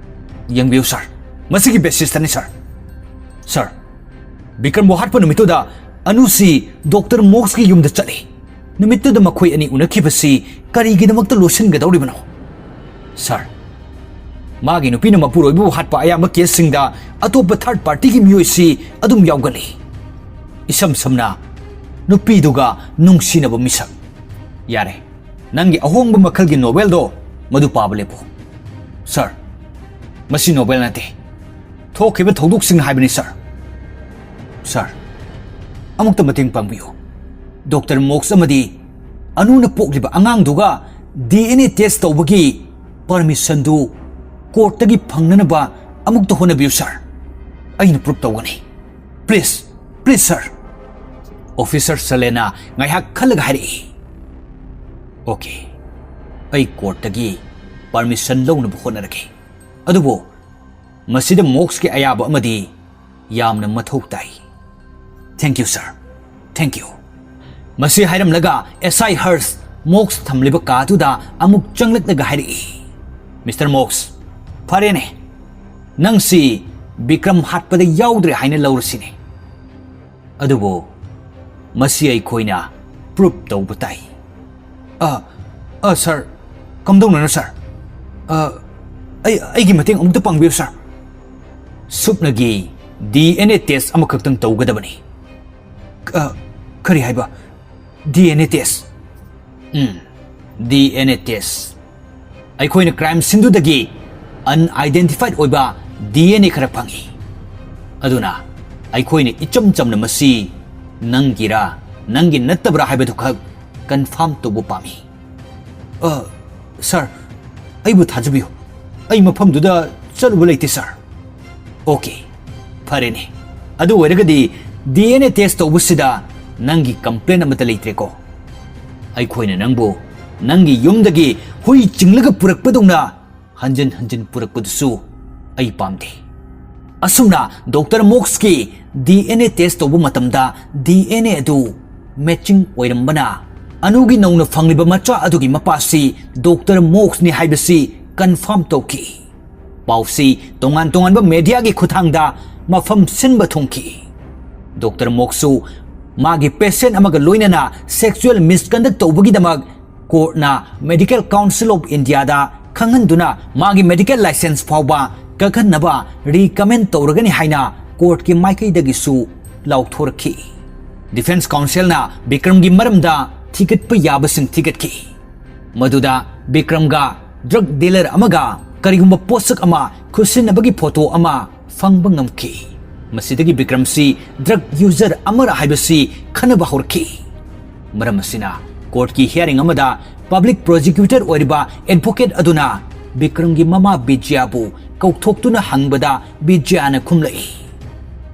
ꯌꯦꯡꯕꯤꯌꯨ, ꯁꯥꯔ, ꯃꯁꯤꯒꯤ ꯕꯦꯁꯤꯁꯇꯅꯤ, ꯁꯥꯔ꯫ ꯁꯥꯔ, ꯕꯤꯀ꯭ꯔꯝꯕꯨ ꯍꯥꯠꯄ ꯅꯨꯃꯤꯠꯇꯨꯗ ꯑꯅꯨꯁꯤ ꯗꯣꯛꯇꯔ ꯃꯣꯛꯁꯀꯤ ꯌꯨꯝꯗ ꯆꯠꯂꯤ꯫ ꯅꯨꯃꯤꯠꯇꯨꯗ ꯃꯈꯣꯏ ꯑꯅꯤ ꯎꯅꯈꯤꯕꯁꯤ ꯀꯔꯤꯒꯤꯗꯃꯛꯇ ꯂꯣꯠꯁꯤꯟꯒꯗꯧꯔꯤꯕꯅꯣ?" ꯁꯥꯔ, ꯃꯥꯒꯤ ꯅꯨꯄꯤꯅ ꯃꯄꯨꯔꯣꯏꯕꯕꯨ ꯍꯥꯠꯄ ꯑꯌꯥꯝꯕ ꯀꯦꯁꯁꯤꯡꯗ ꯑꯇꯣꯞꯄ ꯊꯥꯔꯗ ꯄꯥꯔꯇꯤꯒꯤ ꯃꯤꯑꯣꯏꯁꯤ ꯑꯗꯨꯝ ꯌꯥꯎꯒꯜꯂꯤ꯫ ꯏꯁꯝ ꯁꯝꯅ ꯅꯨꯄꯤꯗꯨꯒ ꯅꯨꯡꯁꯤꯅꯕ ꯃꯤꯁꯛ꯫ ꯌꯥꯔꯦ, ꯅꯪꯒꯤ ꯑꯍꯣꯡꯕ ꯃꯈꯜꯒꯤ ꯅꯣꯚꯦꯜꯗꯣ ꯃꯗꯨ ꯄꯥꯕ ꯂꯦꯞꯄꯨ꯫ ꯁꯥꯔ, ꯃꯁꯤ ꯅꯣꯚꯦꯜ ꯅꯠꯇꯦ꯫ ꯊꯣꯛꯈꯤꯕ ꯊꯧꯗꯣꯛꯁꯤꯡ ꯍꯥꯏꯕꯅꯤ, ꯁꯥꯔ꯫ ꯁꯥꯔ, ꯑꯃꯨꯛꯇ ꯃꯇꯦꯡ ꯄꯥꯡꯕꯤꯌꯨ꯫ ꯗꯣꯛꯇꯔ ꯃꯣꯛꯁ ꯑꯃꯗꯤ ꯑꯅꯨꯅ ꯄꯣꯛꯂꯤꯕ ꯑꯉꯥꯡꯗꯨꯒ ꯗꯤ ꯑꯦꯟ ꯑꯦ ꯇꯦꯁ ꯇꯧꯕꯒꯤ ꯄꯔꯃꯤꯁꯟꯗꯨ ꯀꯣꯔꯠꯇꯒꯤ ꯐꯪꯅꯅꯕ ꯑꯃꯨꯛꯇ ꯍꯣꯠꯅꯕꯤꯌꯨ, ꯁꯥꯔ꯫ ꯑꯩꯅ ꯄ꯭ꯔꯨꯞ ꯇꯧꯒꯅꯤ꯫ Please, please, sir. ꯑꯣꯐꯤꯁꯔ ꯁꯂꯦꯅ ꯉꯥꯏꯍꯥꯛ ꯈꯜꯂꯒ ꯍꯥꯏꯔꯛꯏ, "ꯑꯣꯀꯦ, ꯑꯩ ꯀꯣꯔꯠꯇꯒꯤ ꯄꯔꯃꯤꯁꯟ ꯂꯧꯅꯕ ꯍꯣꯠꯅꯔꯒꯦ꯫ ꯑꯗꯨꯕꯨ ꯃꯁꯤꯗ ꯃꯣꯛꯁꯀꯤ ꯑꯌꯥꯕ ꯑꯃꯗꯤ ꯌꯥꯝꯅ ꯃꯊꯧ ꯇꯥꯏ꯫ Thank you, sir. Thank you." ꯃꯁꯤ ꯍꯥꯏꯔꯝꯂꯒ ꯑꯦꯁ ꯑꯥꯏ ꯍꯔꯁ ꯃꯣꯛꯁ ꯊꯝꯂꯤꯕ ꯀꯥꯗꯨꯗ ꯑꯃꯨꯛ ꯆꯪꯂꯛꯂꯒ ꯍꯥꯏꯔꯛꯏ, "ꯃꯤꯁꯇꯔ ꯃꯣꯛꯁ, ꯐꯔꯦꯅꯦ, ꯅꯪꯁꯤ ꯕꯤꯀ꯭ꯔꯝ ꯍꯥꯠꯄꯗ ꯌꯥꯎꯗ꯭ꯔꯦ ꯍꯥꯏꯅ ꯂꯧꯔꯁꯤꯅꯦ꯫ ꯑꯗꯨꯕꯨ ꯃꯁꯤ ꯑꯩꯈꯣꯏꯅ ꯄ꯭ꯔꯨꯞ ꯇꯧꯕ ꯇꯥꯏ꯫" "ꯑ, ꯑ, ꯁꯥꯔ, ꯀꯝꯗꯧꯅꯅꯣ, ꯁꯥꯔ? ꯑ, ꯑꯩ, ꯑꯩꯒꯤ ꯃꯇꯦꯡ ꯑꯃꯨꯛꯇ ꯄꯥꯡꯕꯤꯌꯨ, ꯁꯥꯔ꯫" "ꯁꯨꯞꯅꯒꯤ ꯗꯤ ꯑꯦꯟ ꯑꯦ ꯇꯦꯁ ꯑꯃꯈꯛꯇꯪ ꯇꯧꯒꯗꯕꯅꯤ꯫" "ꯑ, ꯀꯔꯤ ꯍꯥꯏꯕ? ꯗꯤ N A test?" "Um, D N A test. ꯑꯩꯈꯣꯏꯅ ꯀ꯭ꯔꯥꯏꯝ ꯁꯤꯟꯗꯨꯗꯒꯤ ꯑꯟꯑꯥꯏꯗꯦꯟꯇꯤꯐꯥꯏꯗ ꯑꯣꯏꯕ ꯗꯤ ꯑꯦꯟ ꯑꯦ ꯈꯔ ꯐꯪꯉꯤ꯫ ꯑꯗꯨꯅ ꯑꯩꯈꯣꯏꯅ ꯏꯆꯝ ꯆꯝꯅ ꯃꯁꯤ ꯅꯪꯒꯤꯔꯥ, ꯅꯪꯒꯤ ꯅꯠꯇꯕ꯭ꯔꯥ ꯍꯥꯏꯕꯗꯨꯈꯛ ꯀꯟꯐꯥꯔꯝ ꯇꯧꯕ ꯄꯥꯝꯃꯤ꯫" "ꯑ, ꯁꯥꯔ, ꯑꯩꯕꯨ ꯊꯥꯖꯕꯤꯌꯨ꯫ ꯑꯩ ꯃꯐꯝꯗꯨꯗ ꯆꯠꯂꯨꯕ ꯂꯩꯇꯦ, ꯁꯥꯔ꯫" "ꯑꯣꯀꯦ, ꯐꯔꯦꯅꯦ꯫ ꯑꯗꯨ ꯑꯣꯏꯔꯒꯗꯤ ꯗꯤ ꯑꯦꯟ ꯑꯦ ꯇꯦꯁ ꯇꯧꯕꯁꯤꯗ ꯅꯪꯒꯤ ꯀꯝꯄ꯭ꯂꯦꯟ ꯑꯃꯠꯇ ꯂꯩꯇ꯭ꯔꯦꯀꯣ? ꯑꯩꯈꯣꯏꯅ ꯅꯪꯕꯨ ꯅꯪꯒꯤ ꯌꯨꯝꯗꯒꯤ ꯍꯨꯏ ꯆꯤꯡꯂꯒ ꯄꯨꯔꯛꯄꯗꯧꯅ ꯍꯟꯖꯤꯟ ꯍꯟꯖꯤꯟ ꯄꯨꯔꯛꯄꯗꯨꯁꯨ ꯑꯩ ꯄꯥꯝꯗꯦ꯫" ꯑꯁꯨꯝꯅ ꯗꯣꯛꯇꯔ ꯃꯣꯛꯁꯀꯤ ꯗꯤ ꯑꯦꯟ ꯑꯦ ꯇꯦꯁ ꯇꯧꯕ ꯃꯇꯝꯗ ꯗꯤ ꯑꯦꯟ ꯑꯦ ꯑꯗꯨ ꯃꯦꯆꯤꯡ ꯑꯣꯏꯔꯝꯕꯅ, ꯑꯅꯨꯒꯤ ꯅꯧꯅ ꯐꯪꯂꯤꯕ ꯃꯆꯥ ꯑꯗꯨꯒꯤ ꯃꯄꯥꯁꯤ ꯗꯣꯛꯇꯔ ꯃꯣꯛꯁꯅꯤ ꯍꯥꯏꯕꯁꯤ ꯀꯟꯐꯥꯔꯝ ꯇꯧꯈꯤ꯫ ꯄꯥꯎꯁꯤ ꯇꯣꯉꯥꯟ ꯇꯣꯉꯥꯟꯕ ꯃꯦꯗꯤꯌꯥꯒꯤ ꯈꯨꯠꯊꯥꯡꯗ ꯃꯐꯝ ꯁꯤꯟꯕ ꯊꯨꯡꯈꯤ꯫ ꯗꯣꯛꯇꯔ ꯃꯣꯛꯁꯁꯨ ꯃꯥꯒꯤ ꯄꯦꯁꯦꯟ ꯑꯃꯒ ꯂꯣꯏꯅꯅ ꯁꯦꯛꯁꯨꯑꯦꯜ ꯃꯤꯁꯀꯟꯗꯛ ꯇꯧꯕꯒꯤꯗꯃꯛ ꯀꯣꯔꯠꯅ ꯃꯦꯗꯤꯀꯦꯜ ꯀꯥꯎꯟꯁꯤꯜ ꯑꯣꯐ ꯏꯟꯗꯤꯌꯥꯗ ꯈꯪꯍꯟꯗꯨꯅ ꯃꯥꯒꯤ ꯃꯦꯗꯤꯀꯦꯜ ꯂꯥꯏꯁꯦꯟꯁ ꯐꯥꯎꯕ ꯀꯛꯍꯟꯅꯕ ꯔꯤꯀꯃꯦꯟ ꯇꯧꯔꯒꯅꯤ ꯍꯥꯏꯅ ꯀꯣꯔꯠꯀꯤ ꯃꯥꯏꯀꯩꯗꯒꯤꯁꯨ ꯂꯥꯎꯊꯣꯔꯛꯈꯤ꯫ ꯗꯤꯐꯦꯟꯁ ꯀꯥꯎꯟꯁꯤꯜꯅ ꯕꯤꯀ꯭ꯔꯝꯒꯤ ꯃꯔꯝꯗ ꯊꯤꯒꯠꯄ ꯌꯥꯕꯁꯤꯡ ꯊꯤꯒꯠꯈꯤ꯫ ꯃꯗꯨꯗ ꯕꯤꯀ꯭ꯔꯝꯒ ꯗ꯭ꯔꯒ ꯗꯤꯂꯔ ꯑꯃꯒ ꯀꯔꯤꯒꯨꯝꯕ ꯄꯣꯠꯁꯛ ꯑꯃ ꯈꯨꯠꯁꯤꯟꯅꯕꯒꯤ ꯐꯣꯇꯣ ꯑꯃ ꯐꯪꯕ ꯉꯝꯈꯤ꯫ ꯃꯁꯤꯗꯒꯤ ꯕꯤꯀ꯭ꯔꯝꯁꯤ ꯗ꯭ꯔꯒ ꯌꯨꯖꯔ ꯑꯃꯔ ꯍꯥꯏꯕꯁꯤ ꯈꯟꯅꯕ ꯍꯧꯔꯛꯈꯤ꯫ ꯃꯔꯝ ꯑꯁꯤꯅ ꯀꯣꯔꯠꯀꯤ ꯍꯤꯌꯥꯔꯤꯡ ꯑꯃꯗ ꯄꯕ꯭ꯂꯤꯛ ꯄ꯭ꯔꯣꯁꯤꯀ꯭ꯌꯨꯇꯔ ꯑꯣꯏꯔꯤꯕ ꯑꯦꯗꯚꯣꯀꯦꯠ ꯑꯗꯨꯅ ꯕꯤꯀ꯭ꯔꯝꯒꯤ ꯃꯃꯥ ꯕꯤꯖ꯭ꯌꯥꯕꯨ ꯀꯧꯊꯣꯛꯇꯨꯅ ꯍꯪꯕꯗ ꯕꯤꯖ꯭ꯌꯥꯅ ꯈꯨꯝꯂꯛꯏ,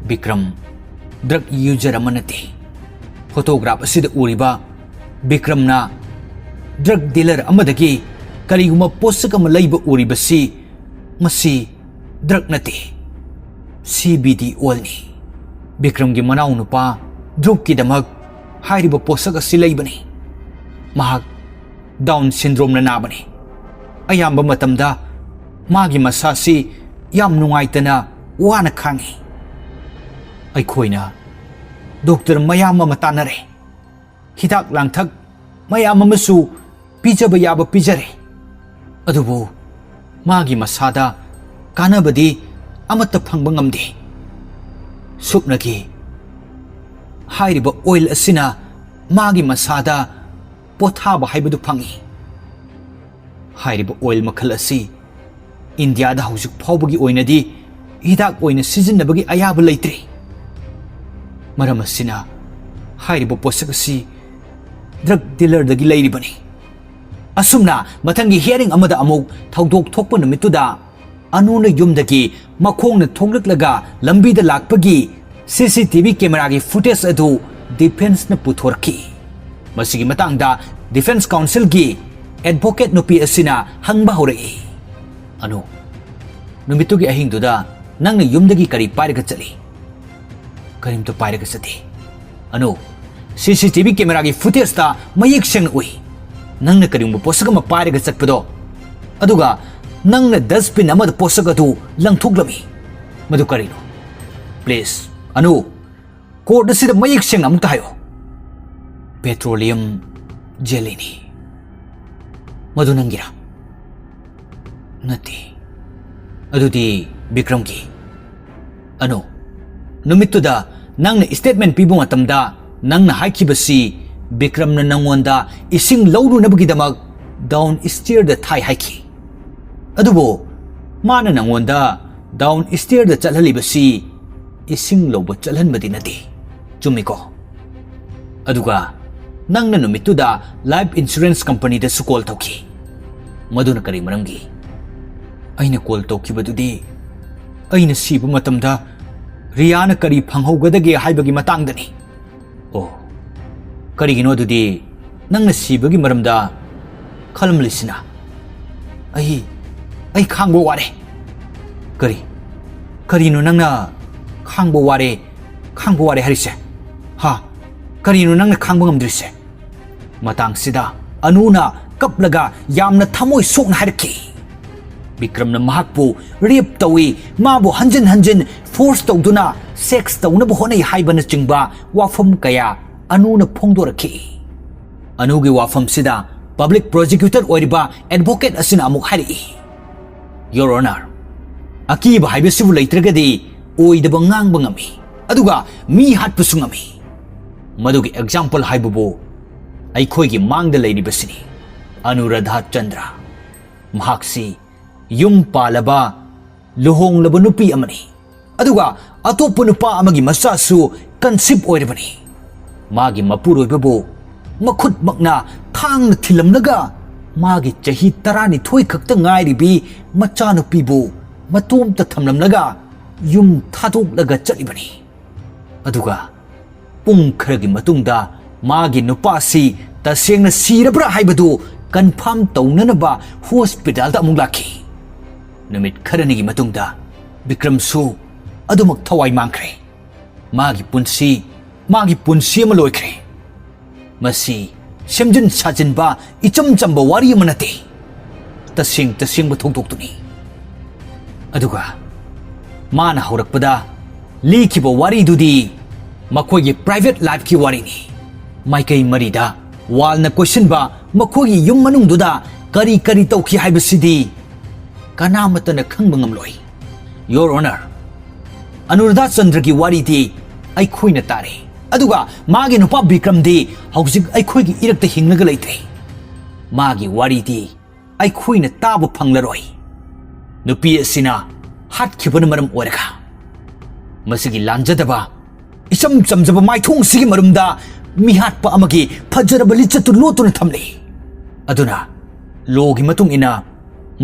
"ꯕꯤꯀ꯭ꯔꯝ ꯗ꯭ꯔꯒ ꯌꯨꯖꯔ ꯑꯃ ꯅꯠꯇꯦ꯫ ꯐꯣꯇꯣꯒ꯭ꯔꯥꯐ ꯑꯁꯤꯗ ꯎꯔꯤꯕ ꯕꯤꯀ꯭ꯔꯝꯅ ꯗ꯭ꯔꯒ ꯗꯤꯂꯔ ꯑꯃꯗꯒꯤ ꯀꯔꯤꯒꯨꯝꯕ ꯄꯣꯠꯁꯛ ꯑꯃ ꯂꯩꯕ ꯎꯔꯤꯕꯁꯤ, ꯃꯁꯤ ꯗ꯭ꯔꯒ ꯅꯠꯇꯦ, ꯁꯤ ꯕꯤ ꯗꯤ ꯑꯣꯏꯜꯅꯤ꯫ ꯕꯤꯀ꯭ꯔꯝꯒꯤ ꯃꯅꯥꯎꯅꯨꯄꯥ ꯙ꯭ꯔꯨꯕꯀꯤꯗꯃꯛ ꯍꯥꯏꯔꯤꯕ ꯄꯣꯠꯁꯛ ꯑꯁꯤ ꯂꯩꯕꯅꯤ꯫ ꯃꯍꯥꯛ ꯗꯥꯎꯟ ꯁꯤꯟꯗ꯭ꯔꯣꯝꯅ ꯅꯥꯕꯅꯤ꯫ ꯑꯌꯥꯝꯕ ꯃꯇꯝꯗ ꯃꯥꯒꯤ ꯃꯁꯥꯁꯤ ꯌꯥꯝ ꯅꯨꯡꯉꯥꯏꯇꯅ ꯋꯥꯅ ꯈꯥꯡꯉꯤ꯫ ꯑꯩꯈꯣꯏꯅ ꯗꯣꯛꯇꯔ ꯃꯌꯥꯝ ꯑꯃ ꯇꯥꯟꯅꯔꯦ꯫ ꯍꯤꯗꯥꯛ ꯂꯥꯡꯊꯛ ꯃꯌꯥꯝ ꯑꯃꯁꯨ ꯄꯤꯖꯕ ꯌꯥꯕ ꯄꯤꯖꯔꯦ꯫ ꯑꯗꯨꯕꯨ ꯃꯥꯒꯤ ꯃꯁꯥꯗ ꯀꯥꯟꯅꯕꯗꯤ ꯑꯃꯠꯇ ꯐꯪꯕ ꯉꯝꯗꯦ꯫ ꯁꯨꯞꯅꯒꯤ ꯍꯥꯏꯔꯤꯕ ꯑꯣꯏꯜ ꯑꯁꯤꯅ ꯃꯥꯒꯤ ꯃꯁꯥꯗ ꯄꯣꯊꯥꯕ ꯍꯥꯏꯕꯗꯨ ꯐꯪꯏ꯫ ꯍꯥꯏꯔꯤꯕ ꯑꯣꯏꯜ ꯃꯈꯜ ꯑꯁꯤ ꯏꯟꯗꯤꯌꯥꯗ ꯍꯧꯖꯤꯛ ꯐꯥꯎꯕꯒꯤ ꯑꯣꯏꯅꯗꯤ ꯍꯤꯗꯥꯛ ꯑꯣꯏꯅ ꯁꯤꯖꯤꯟꯅꯕꯒꯤ ꯑꯌꯥꯕ ꯂꯩꯇ꯭ꯔꯤ꯫ ꯃꯔꯝ ꯑꯁꯤꯅ ꯍꯥꯏꯔꯤꯕ ꯄꯣꯠꯁꯛ ꯑꯁꯤ ꯗ꯭ꯔꯒ ꯗꯤꯂꯔꯗꯒꯤ ꯂꯩꯔꯤꯕꯅꯤ"꯫ ꯑꯁꯨꯝꯅ ꯃꯊꯪꯒꯤ ꯍꯤꯌꯥꯔꯤꯡ ꯑꯃꯗ ꯑꯃꯨꯛ ꯊꯧꯗꯣꯛ ꯊꯣꯛꯄ ꯅꯨꯃꯤꯠꯇꯨꯗ ꯑꯅꯨꯅ ꯌꯨꯝꯗꯒꯤ ꯃꯈꯣꯡꯅ ꯊꯣꯛꯂꯛꯂꯒ ꯂꯝꯕꯤꯗ ꯂꯥꯛꯄꯒꯤ ꯁꯤ ꯁꯤ ꯇꯤ ꯚꯤ ꯀꯦꯃꯦꯔꯥꯒꯤ ꯐꯨꯇꯦꯖ ꯑꯗꯨ ꯗꯤꯐꯦꯟꯁꯅ ꯄꯨꯊꯣꯔꯛꯈꯤ꯫ ꯃꯁꯤꯒꯤ ꯃꯇꯥꯡꯗ ꯗꯤꯐꯦꯟꯁ ꯀꯥꯎꯟꯁꯤꯜꯒꯤ ꯑꯦꯗꯚꯣꯀꯦꯠ ꯅꯨꯄꯤ ꯑꯁꯤꯅ ꯍꯪꯕ ꯍꯧꯔꯛꯏ, "ꯑꯅꯨ, ꯅꯨꯃꯤꯠꯇꯨꯒꯤ ꯑꯍꯤꯡꯗꯨꯗ ꯅꯪꯅ ꯌꯨꯝꯗꯒꯤ ꯀꯔꯤ ꯄꯥꯏꯔꯒ ꯆꯠꯂꯤ?" "ꯀꯔꯤꯝꯇ ꯄꯥꯏꯔꯒ ꯆꯠꯇꯦ"꯫ "ꯑꯅꯨ, ꯁꯤ ꯁꯤ ꯇꯤ ꯚꯤ ꯀꯦꯃꯦꯔꯥꯒꯤ ꯐꯨꯇꯦꯖꯇ ꯃꯌꯦꯛ ꯁꯦꯡꯅ ꯎꯏ ꯅꯪꯅ ꯀꯔꯤꯒꯨꯝꯕ ꯄꯣꯠꯁꯛ ꯑꯃ ꯄꯥꯏꯔꯒ ꯆꯠꯄꯗꯣ꯫ ꯑꯗꯨꯒ ꯅꯪꯅ ꯗꯁꯕꯤꯟ ꯑꯃꯗ ꯄꯣꯠꯁꯛ ꯑꯗꯨ ꯂꯪꯊꯣꯛꯂꯝꯃꯤ꯫ ꯃꯗꯨ ꯀꯔꯤꯅꯣ? ꯄ꯭ꯂꯤꯖ, ꯑꯅꯨ, ꯀꯣꯔꯠ ꯑꯁꯤꯗ ꯃꯌꯦꯛ ꯁꯦꯡꯅ ꯑꯃꯨꯛꯇ ꯍꯥꯏꯌꯨ"꯫ "ꯄꯦꯇ꯭ꯔꯣꯂꯤꯌꯝ ꯖꯦꯂꯤꯅꯤ"꯫ "ꯃꯗꯨ ꯅꯪꯒꯤꯔꯥ?" "ꯅꯠꯇꯦ, ꯑꯗꯨꯗꯤ ꯕꯤꯀ꯭ꯔꯝꯒꯤ"꯫ "ꯑꯅꯨ, ꯅꯨꯃꯤꯠꯇꯨꯗ ꯅꯪꯅ ꯁ꯭ꯇꯦꯠꯃꯦꯟ ꯄꯤꯕ ꯃꯇꯝꯗ ꯅꯪꯅ ꯍꯥꯏꯈꯤꯕꯁꯤ ꯕꯤꯀ꯭ꯔꯝꯅ ꯅꯪꯉꯣꯟꯗ ꯏꯁꯤꯡ ꯂꯧꯔꯨꯅꯕꯒꯤꯗꯃꯛ ꯗꯥꯎꯟ ꯁ꯭ꯇꯦꯌꯔꯗ ꯊꯥꯏ ꯍꯥꯏꯈꯤ꯫ ꯑꯗꯨꯕꯨ ꯃꯥꯅ ꯅꯪꯉꯣꯟꯗ ꯗꯥꯎꯟ ꯁ꯭ꯇꯦꯌꯔꯗ ꯆꯠꯍꯜꯂꯤꯕꯁꯤ ꯏꯁꯤꯡ ꯂꯧꯕ ꯆꯠꯍꯟꯕꯗꯤ ꯅꯠꯇꯦ꯫ ꯆꯨꯝꯃꯤꯀꯣ? ꯑꯗꯨꯒ ꯅꯪꯅ ꯅꯨꯃꯤꯠꯇꯨꯗ ꯂꯥꯏꯐ ꯏꯟꯁꯨꯔꯦꯟꯁ ꯀꯝꯄꯅꯤꯗꯁꯨ ꯀꯣꯜ ꯇꯧꯈꯤ꯫ ꯃꯗꯨꯅ ꯀꯔꯤ ꯃꯔꯝꯒꯤ? ꯑꯩꯅ ꯀꯣꯜ ꯇꯧꯈꯤꯕꯗꯨꯗꯤ ꯑꯩꯅ ꯁꯤꯕ ꯃꯇꯝꯗ ꯔꯤꯌꯥꯅ ꯀꯔꯤ ꯐꯪꯍꯧꯒꯗꯒꯦ ꯍꯥꯏꯕꯒꯤ ꯃꯇꯥꯡꯗꯅꯤ꯫ ꯑꯣ, ꯀꯔꯤꯒꯤꯅꯣ ꯑꯗꯨꯗꯤ ꯅꯪꯅ ꯁꯤꯕꯒꯤ ꯃꯔꯝꯗ ꯈꯜꯂꯝꯂꯤꯁꯤꯅ? ꯑꯩ, ꯑꯩ ꯈꯥꯡꯕ ꯋꯥꯔꯦ꯫ ꯀꯔꯤ? ꯀꯔꯤꯅꯣ ꯅꯪꯅ ꯈꯥꯡꯕ ꯋꯥꯔꯦ, ꯈꯥꯡꯕ ꯋꯥꯔꯦ ꯍꯥꯏꯔꯤꯁꯦ? ꯍꯥ? ꯀꯔꯤꯅꯣ ꯅꯪꯅ ꯈꯥꯡꯕ ꯉꯝꯗ꯭ꯔꯤꯁꯦ? ꯃꯇꯥꯡꯁꯤꯗ ꯑꯅꯨꯅ ꯀꯞꯂꯒ ꯌꯥꯝꯅ ꯊꯃꯣꯏ ꯁꯣꯛꯅ ꯍꯥꯏꯔꯛꯈꯤ꯫ ꯕꯤꯀ꯭ꯔꯝꯅ ꯃꯍꯥꯛꯄꯨ ꯔꯦꯞ ꯇꯧꯏ, ꯃꯥꯕꯨ ꯍꯟꯖꯤꯟ ꯍꯟꯖꯤꯟ ꯐꯣꯔꯁ ꯇꯧꯗꯨꯅ ꯁꯦꯛꯁ ꯇꯧꯅꯕ ꯍꯣꯠꯅꯩ ꯍꯥꯏꯕꯅꯆꯤꯡꯕ ꯋꯥꯐꯝ ꯀꯌꯥ ꯑꯅꯨꯅ ꯐꯣꯡꯗꯣꯔꯛꯈꯤ꯫ ꯑꯅꯨꯒꯤ ꯋꯥꯐꯝꯁꯤꯗ ꯄꯕ꯭ꯂꯤꯛ ꯄ꯭ꯔꯣꯁꯤꯀ꯭ꯌꯨꯇꯔ ꯑꯣꯏꯔꯤꯕ ꯑꯦꯗꯚꯣꯀꯦꯠ ꯑꯁꯤꯅ ꯑꯃꯨꯛ ꯍꯥꯏꯔꯛꯏ, "ꯌꯣꯔ ꯑꯣꯅꯔ, ꯑꯀꯤꯕ ꯍꯥꯏꯕꯁꯤꯕꯨ ꯂꯩꯇ꯭ꯔꯒꯗꯤ ꯑꯣꯏꯗꯕ ꯉꯥꯡꯕ ꯉꯝꯃꯤ, ꯑꯗꯨꯒ ꯃꯤ ꯍꯥꯠꯄꯁꯨ ꯉꯝꯃꯤ꯫ ꯃꯗꯨꯒꯤ ꯑꯦꯛꯖꯥꯝꯄꯜ ꯍꯥꯏꯕꯕꯨ ꯑꯩꯈꯣꯏꯒꯤ ꯃꯥꯡꯗ ꯂꯩꯔꯤꯕꯁꯤꯅꯤ, ꯑꯅꯨꯔꯥꯙꯥ ꯆꯟꯗ꯭ꯔ꯫ ꯃꯍꯥꯛꯁꯤ ꯌꯨꯝ ꯄꯥꯜꯂꯕ, ꯂꯨꯍꯣꯡꯂꯕ ꯅꯨꯄꯤ ꯑꯃꯅꯤ, ꯑꯗꯨꯒ ꯑꯇꯣꯞꯄ ꯅꯨꯄꯥ ꯑꯃꯒꯤ ꯃꯆꯥꯁꯨ ꯀꯟꯁꯤꯞ ꯑꯣꯏꯔꯕꯅꯤ꯫ ꯃꯥꯒꯤ ꯃꯄꯨꯔꯣꯏꯕꯕꯨ ꯃꯈꯨꯠꯃꯛꯅ ꯊꯥꯡꯅ ꯊꯤꯜꯂꯝꯂꯒ, ꯃꯥꯒꯤ ꯆꯍꯤ ꯇꯔꯥꯅꯤꯊꯣꯏ ꯈꯛꯇ ꯉꯥꯏꯔꯤꯕꯤ ꯃꯆꯥꯅꯨꯄꯤꯕꯨ ꯃꯇꯣꯝꯇ ꯊꯝꯂꯝꯂꯒ ꯌꯨꯝ ꯊꯥꯗꯣꯛꯂꯒ ꯆꯠꯂꯤꯕꯅꯤ꯫ ꯑꯗꯨꯒ ꯄꯨꯡ ꯈꯔꯒꯤ ꯃꯇꯨꯡꯗ ꯃꯥꯒꯤ ꯅꯨꯄꯥꯁꯤ ꯇꯁꯦꯡꯅ ꯁꯤꯔꯕ꯭ꯔꯥ ꯍꯥꯏꯕꯗꯨ ꯀꯟꯐꯥꯔꯝ ꯇꯧꯅꯅꯕ ꯍꯣꯁꯄꯤꯇꯥꯜꯗ ꯑꯃꯨꯛ ꯂꯥꯛꯈꯤ꯫ ꯅꯨꯃꯤꯠ ꯈꯔꯅꯤꯒꯤ ꯃꯇꯨꯡꯗ ꯕꯤꯀ꯭ꯔꯝꯁꯨ ꯑꯗꯨꯃꯛ ꯊꯋꯥꯏ ꯃꯥꯡꯈ꯭ꯔꯦ꯫ ꯃꯥꯒꯤ ꯄꯨꯟꯁꯤ, ꯃꯥꯒꯤ ꯄꯨꯟꯁꯤ ꯑꯃ ꯂꯣꯏꯈ꯭ꯔꯦ꯫ ꯃꯁꯤ ꯁꯦꯝꯖꯤꯟ ꯁꯥꯖꯤꯟꯕ ꯏꯆꯝ ꯆꯝꯕ ꯋꯥꯔꯤ ꯑꯃ ꯅꯠꯇꯦ, ꯇꯁꯦꯡ ꯇꯁꯦꯡꯕ ꯊꯧꯗꯣꯛꯇꯨꯅꯤ꯫ ꯑꯗꯨꯒ ꯃꯥꯅ ꯍꯧꯔꯛꯄꯗ ꯂꯤꯈꯤꯕ ꯋꯥꯔꯤꯗꯨꯗꯤ ꯃꯈꯣꯏꯒꯤ ꯄ꯭ꯔꯥꯏꯚꯦꯠ ꯂꯥꯏꯐꯀꯤ ꯋꯥꯔꯤꯅꯤ꯫ ꯃꯥꯏꯀꯩ ꯃꯔꯤꯗ ꯋꯥꯜꯅ ꯀꯣꯏꯁꯤꯟꯕ ꯃꯈꯣꯏꯒꯤ ꯌꯨꯝ ꯃꯅꯨꯡꯗꯨꯗ ꯀꯔꯤ ꯀꯔꯤ ꯇꯧꯈꯤ ꯍꯥꯏꯕꯁꯤꯗꯤ ꯀꯅꯥꯃꯠꯇꯅ ꯈꯪꯕ ꯉꯝꯂꯣꯏ꯫ ꯌꯣꯔ ꯑꯣꯅꯔ, ꯑꯅꯨꯔꯥꯙꯥ ꯆꯟꯗ꯭ꯔꯒꯤ ꯋꯥꯔꯤꯗꯤ ꯑꯩꯈꯣꯏꯅ ꯇꯥꯔꯦ꯫ ꯑꯗꯨꯒ ꯃꯥꯒꯤ ꯅꯨꯄꯥ ꯕꯤꯀ꯭ꯔꯝꯗꯤ ꯍꯧꯖꯤꯛ ꯑꯩꯈꯣꯏꯒꯤ ꯏꯔꯛꯇ ꯍꯤꯡꯂꯒ ꯂꯩꯇ꯭ꯔꯦ꯫ ꯃꯥꯒꯤ ꯋꯥꯔꯤꯗꯤ ꯑꯩꯈꯣꯏꯅ ꯇꯥꯕ ꯐꯪꯂꯔꯣꯏ꯫ ꯅꯨꯄꯤ ꯑꯁꯤꯅ ꯍꯥꯠꯈꯤꯕꯅ ꯃꯔꯝ ꯑꯣꯏꯔꯒ ꯃꯁꯤꯒꯤ ꯂꯥꯟꯖꯗꯕ, ꯏꯆꯝ ꯆꯝꯖꯕ ꯃꯥꯏꯊꯣꯡꯁꯤꯒꯤ ꯃꯔꯨꯝꯗ ꯃꯤꯍꯥꯠꯄ ꯑꯃꯒꯤ ꯐꯖꯔꯕ ꯂꯤꯆꯠꯇꯨ ꯂꯣꯠꯇꯨꯅ ꯊꯝꯂꯤ꯫ ꯑꯗꯨꯅ ꯂꯣꯒꯤ ꯃꯇꯨꯡ ꯏꯟꯅ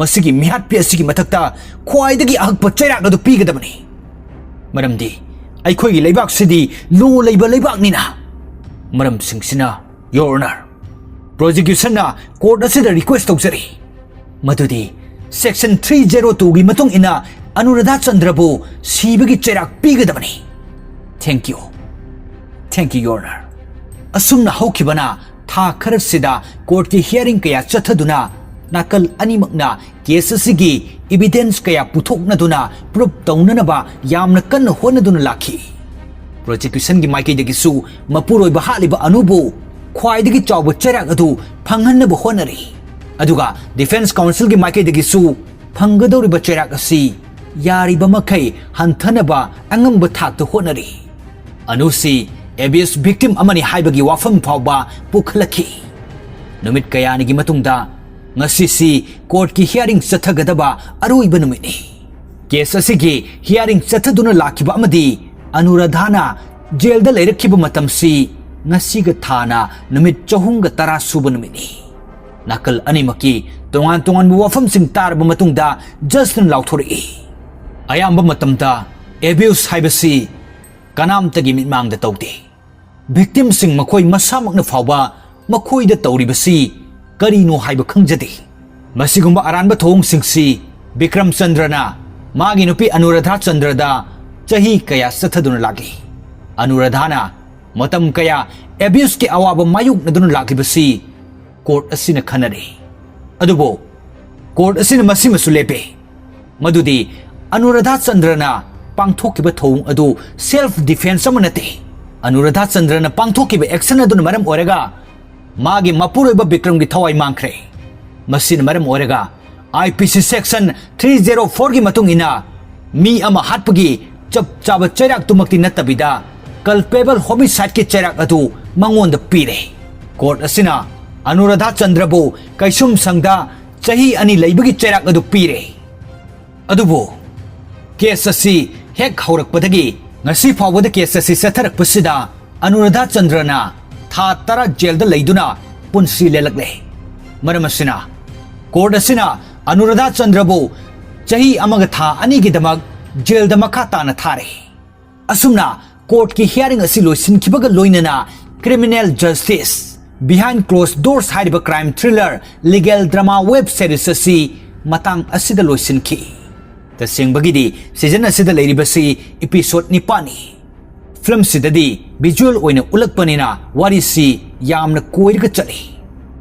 ꯃꯁꯤꯒꯤ ꯃꯤꯍꯥꯠꯄꯤ ꯑꯁꯤꯒꯤ ꯃꯊꯛꯇ ꯈ꯭ꯋꯥꯏꯗꯒꯤ ꯑꯍꯛꯄ ꯆꯩꯔꯥꯛ ꯑꯗꯨ ꯄꯤꯒꯗꯕꯅꯤ꯫ ꯃꯔꯝꯗꯤ ꯑꯩꯈꯣꯏꯒꯤ ꯂꯩꯕꯥꯛꯁꯤꯗꯤ ꯂꯣ ꯂꯩꯕ ꯂꯩꯕꯥꯛꯅꯤꯅ꯫ ꯃꯔꯝꯁꯤꯡꯁꯤꯅ, Your Honor, ꯄ꯭ꯔꯣꯁꯤꯀ꯭ꯌꯨꯁꯟꯅ ꯀꯣꯔꯠ ꯑꯁꯤꯗ ꯔꯤꯀ꯭ꯋꯦꯁ ꯇꯧꯖꯔꯤ ꯃꯗꯨꯗꯤ ꯁꯦꯛꯁꯟ ꯊ꯭ꯔꯤ ꯖꯦꯔꯣ ꯇꯨꯒꯤ ꯃꯇꯨꯡ ꯏꯟꯅ ꯑꯅꯨꯔꯥꯙꯥ ꯆꯟꯗ꯭ꯔꯕꯨ ꯁꯤꯕꯒꯤ ꯆꯩꯔꯥꯛ ꯄꯤꯒꯗꯕꯅꯤ꯫ Thank you. Thank you, Your Honor. ꯑꯁꯨꯝꯅ ꯍꯧꯈꯤꯕꯅ ꯊꯥ ꯈꯔꯁꯤꯗ ꯀꯣꯔꯠꯀꯤ ꯍꯤꯌꯥꯔꯤꯡ ꯀꯌꯥ ꯆꯠꯊꯗꯨꯅ ꯅꯥꯀꯜ ꯑꯅꯤꯃꯛꯅ ꯀꯦꯁ ꯑꯁꯤꯒꯤ ꯏꯕꯤꯗꯦꯟꯁ ꯀꯌꯥ ꯄꯨꯊꯣꯛꯅꯗꯨꯅ ꯄ꯭ꯔꯨꯞ ꯇꯧꯅꯅꯕ ꯌꯥꯝꯅ ꯀꯟꯅ ꯍꯣꯠꯅꯗꯨꯅ ꯂꯥꯛꯈꯤ꯫ ꯄ꯭ꯔꯣꯁꯤꯀ꯭ꯌꯨꯁꯟꯒꯤ ꯃꯥꯏꯀꯩꯗꯒꯤꯁꯨ ꯃꯄꯨꯔꯣꯏꯕ ꯍꯥꯠꯂꯤꯕ ꯑꯅꯨꯕꯨ ꯈ꯭ꯋꯥꯏꯗꯒꯤ ꯆꯥꯎꯕ ꯆꯩꯔꯥꯛ ꯑꯗꯨ ꯐꯪꯍꯟꯅꯕ ꯍꯣꯠꯅꯔꯤ꯫ ꯑꯗꯨꯒ ꯗꯤꯐꯦꯟꯁ ꯀꯥꯎꯟꯁꯤꯜꯒꯤ ꯃꯥꯏꯀꯩꯗꯒꯤꯁꯨ ꯐꯪꯒꯗꯧꯔꯤꯕ ꯆꯩꯔꯥꯛ ꯑꯁꯤ ꯌꯥꯔꯤꯕ ꯃꯈꯩ ꯍꯟꯊꯅꯕ ꯑꯉꯝꯕ ꯊꯥꯛꯇ ꯍꯣꯠꯅꯔꯤ꯫ ꯑꯅꯨꯁꯤ ꯑꯦꯕ꯭ꯌꯨꯁ ꯚꯤꯛꯇꯤꯝ ꯑꯃꯅꯤ ꯍꯥꯏꯕꯒꯤ ꯋꯥꯐꯝ ꯐꯥꯎꯕ ꯄꯨꯈꯠꯂꯛꯈꯤ꯫ ꯅꯨꯃꯤꯠ ꯀꯌꯥꯅꯤꯒꯤ ꯃꯇꯨꯡꯗ ꯉꯁꯤꯁꯤ ꯀꯣꯔꯠꯀꯤ ꯍꯤꯌꯥꯔꯤꯡ ꯆꯠꯊꯒꯗꯕ ꯑꯔꯣꯏꯕ ꯅꯨꯃꯤꯠꯅꯤ꯫ ꯀꯦꯁ ꯑꯁꯤꯒꯤ ꯍꯤꯌꯥꯔꯤꯡ ꯆꯠꯊꯗꯨꯅ ꯂꯥꯛꯈꯤꯕ ꯑꯃꯗꯤ ꯑꯅꯨꯔꯥꯙꯥꯅ ꯖꯦꯜꯗ ꯂꯩꯔꯛꯈꯤꯕ ꯃꯇꯝꯁꯤ ꯉꯁꯤꯒ ꯊꯥꯅ ꯅꯨꯃꯤꯠ ꯆꯍꯨꯝꯒ ꯇꯔꯥ ꯁꯨꯕ ꯅꯨꯃꯤꯠꯅꯤ꯫ ꯅꯥꯀꯜ ꯑꯅꯤꯃꯛꯀꯤ ꯇꯣꯉꯥꯟ ꯇꯣꯉꯥꯟꯕ ꯋꯥꯐꯝꯁꯤꯡ ꯇꯥꯔꯕ ꯃꯇꯨꯡꯗ ꯖꯖꯅ ꯂꯥꯎꯊꯣꯔꯛꯏ, "ꯑꯌꯥꯝꯕ ꯃꯇꯝꯗ ꯑꯦꯕ꯭ꯌꯨꯁ ꯍꯥꯏꯕꯁꯤ ꯀꯅꯥꯝꯇꯒꯤ ꯃꯤꯠꯃꯥꯡꯗ ꯇꯧꯗꯦ꯫ ꯚꯤꯛꯇꯤꯝꯁꯤꯡ ꯃꯈꯣꯏ ꯃꯁꯥꯃꯛꯅ ꯐꯥꯎꯕ ꯃꯈꯣꯏꯗ ꯇꯧꯔꯤꯕꯁꯤ ꯀꯔꯤꯅꯣ ꯍꯥꯏꯕ ꯈꯪꯖꯗꯦ꯫ ꯃꯁꯤꯒꯨꯝꯕ ꯑꯔꯥꯟꯕ ꯊꯧꯑꯣꯡꯁꯤꯡꯁꯤ ꯕꯤꯀ꯭ꯔꯝ ꯆꯟꯗ꯭ꯔꯅ ꯃꯥꯒꯤ ꯅꯨꯄꯤ ꯑꯅꯨꯔꯥꯙꯥ ꯆꯟꯗ꯭ꯔꯗ ꯆꯍꯤ ꯀꯌꯥ ꯆꯠꯊꯗꯨꯅ ꯂꯥꯛꯂꯤ꯫ ꯑꯅꯨꯔꯥꯙꯥꯅ ꯃꯇꯝ ꯀꯌꯥ ꯑꯦꯕ꯭ꯌꯨꯁꯀꯤ ꯑꯋꯥꯕ ꯃꯥꯌꯣꯛꯅꯗꯨꯅ ꯂꯥꯛꯂꯤꯕꯁꯤ ꯀꯣꯔꯠ ꯑꯁꯤꯅ ꯈꯟꯅꯔꯦ꯫ ꯑꯗꯨꯕꯨ ꯀꯣꯔꯠ ꯑꯁꯤꯅ ꯃꯁꯤꯃꯁꯨ ꯂꯦꯞꯄꯦ ꯃꯗꯨꯗꯤ ꯑꯅꯨꯔꯥꯙꯥ ꯆꯟꯗ꯭ꯔꯅ ꯄꯥꯡꯊꯣꯛꯈꯤꯕ ꯊꯧꯑꯣꯡ ꯑꯗꯨ ꯁꯦꯜꯐ ꯗꯤꯐꯦꯟꯁ ꯑꯃ ꯅꯠꯇꯦ꯫ ꯑꯅꯨꯔꯥꯙꯥ ꯆꯟꯗ꯭ꯔꯅ ꯄꯥꯡꯊꯣꯛꯈꯤꯕ ꯑꯦꯛꯁꯟ ꯑꯗꯨꯅ ꯃꯔꯝ ꯑꯣꯏꯔꯒ ꯃꯥꯒꯤ ꯃꯄꯨꯔꯣꯏꯕ ꯕꯤꯀ꯭ꯔꯝꯒꯤ ꯊꯋꯥꯏ ꯃꯥꯡꯈ꯭ꯔꯦ꯫ ꯃꯁꯤꯅ ꯃꯔꯝ ꯑꯣꯏꯔꯒ ꯑꯥꯏ ꯄꯤ ꯁꯤ ꯁꯦꯛꯁꯟ ꯊ꯭ꯔꯤ ꯖꯦꯔꯣ ꯐꯣꯔꯒꯤ ꯃꯇꯨꯡ ꯏꯟꯅ ꯃꯤ ꯑꯃ ꯍꯥꯠꯄꯒꯤ ꯆꯞ ꯆꯥꯕ ꯆꯩꯔꯥꯛꯇꯨꯃꯛꯇꯤ ꯅꯠꯇꯕꯤꯗ culpable homicideꯀꯤ ꯆꯩꯔꯥꯛ ꯑꯗꯨ ꯃꯉꯣꯟꯗ ꯄꯤꯔꯦ꯫ Court ꯑꯁꯤꯅ ꯑꯅꯨꯔꯥꯙꯥ ꯆꯟꯗ꯭ꯔꯕꯨ ꯀꯩꯁꯨꯝꯁꯪꯗ ꯆꯍꯤ ꯑꯅꯤ ꯂꯩꯕꯒꯤ ꯆꯩꯔꯥꯛ ꯑꯗꯨ ꯄꯤꯔꯦ꯫ ꯑꯗꯨꯕꯨ case ꯑꯁꯤ ꯍꯦꯛ ꯍꯧꯔꯛꯄꯗꯒꯤ ꯉꯁꯤ ꯐꯥꯎꯕꯗ case ꯑꯁꯤ ꯆꯠꯊꯔꯛꯄꯁꯤꯗ ꯑꯅꯨꯔꯥꯙꯥ ꯆꯟꯗ꯭ꯔꯅ ꯊꯥ ꯇꯔꯥ jailꯗ ꯂꯩꯗꯨꯅ ꯄꯨꯟꯁꯤ ꯂꯦꯜꯂꯛꯂꯦ꯫ ꯃꯔꯝ ꯑꯁꯤꯅ court ꯑꯁꯤꯅ ꯑꯅꯨꯔꯥꯙꯥ ꯆꯟꯗ꯭ꯔꯕꯨ ꯆꯍꯤ ꯑꯃꯒ ꯊꯥ ꯑꯅꯤꯒꯤꯗꯃꯛ jailꯗ ꯃꯈꯥ ꯇꯥꯅ ꯊꯥꯔꯦ꯫ ꯑꯁꯨꯝꯅ courtꯀꯤ hearing ꯑꯁꯤ ꯂꯣꯏꯁꯤꯟꯈꯤꯕꯒ ꯂꯣꯏꯅꯅ Criminal Justice Behind Closed Doors ꯍꯥꯏꯔꯤꯕ crime thriller legal drama web series ꯑꯁꯤ ꯃꯇꯥꯡ ꯑꯁꯤꯗ ꯂꯣꯏꯁꯤꯟꯈꯤ꯫ ꯇꯁꯦꯡꯕꯒꯤꯗꯤ season ꯑꯁꯤꯗ ꯂꯩꯔꯤꯕꯁꯤ episode ꯅꯤꯄꯥꯟꯅꯤ꯫ Filmꯁꯤꯗꯗꯤ visual ꯑꯣꯏꯅ ꯎꯠꯂꯛꯄꯅꯤꯅ ꯋꯥꯔꯤꯁꯤ ꯌꯥꯝꯅ ꯀꯣꯏꯔꯒ ꯆꯠꯂꯤ꯫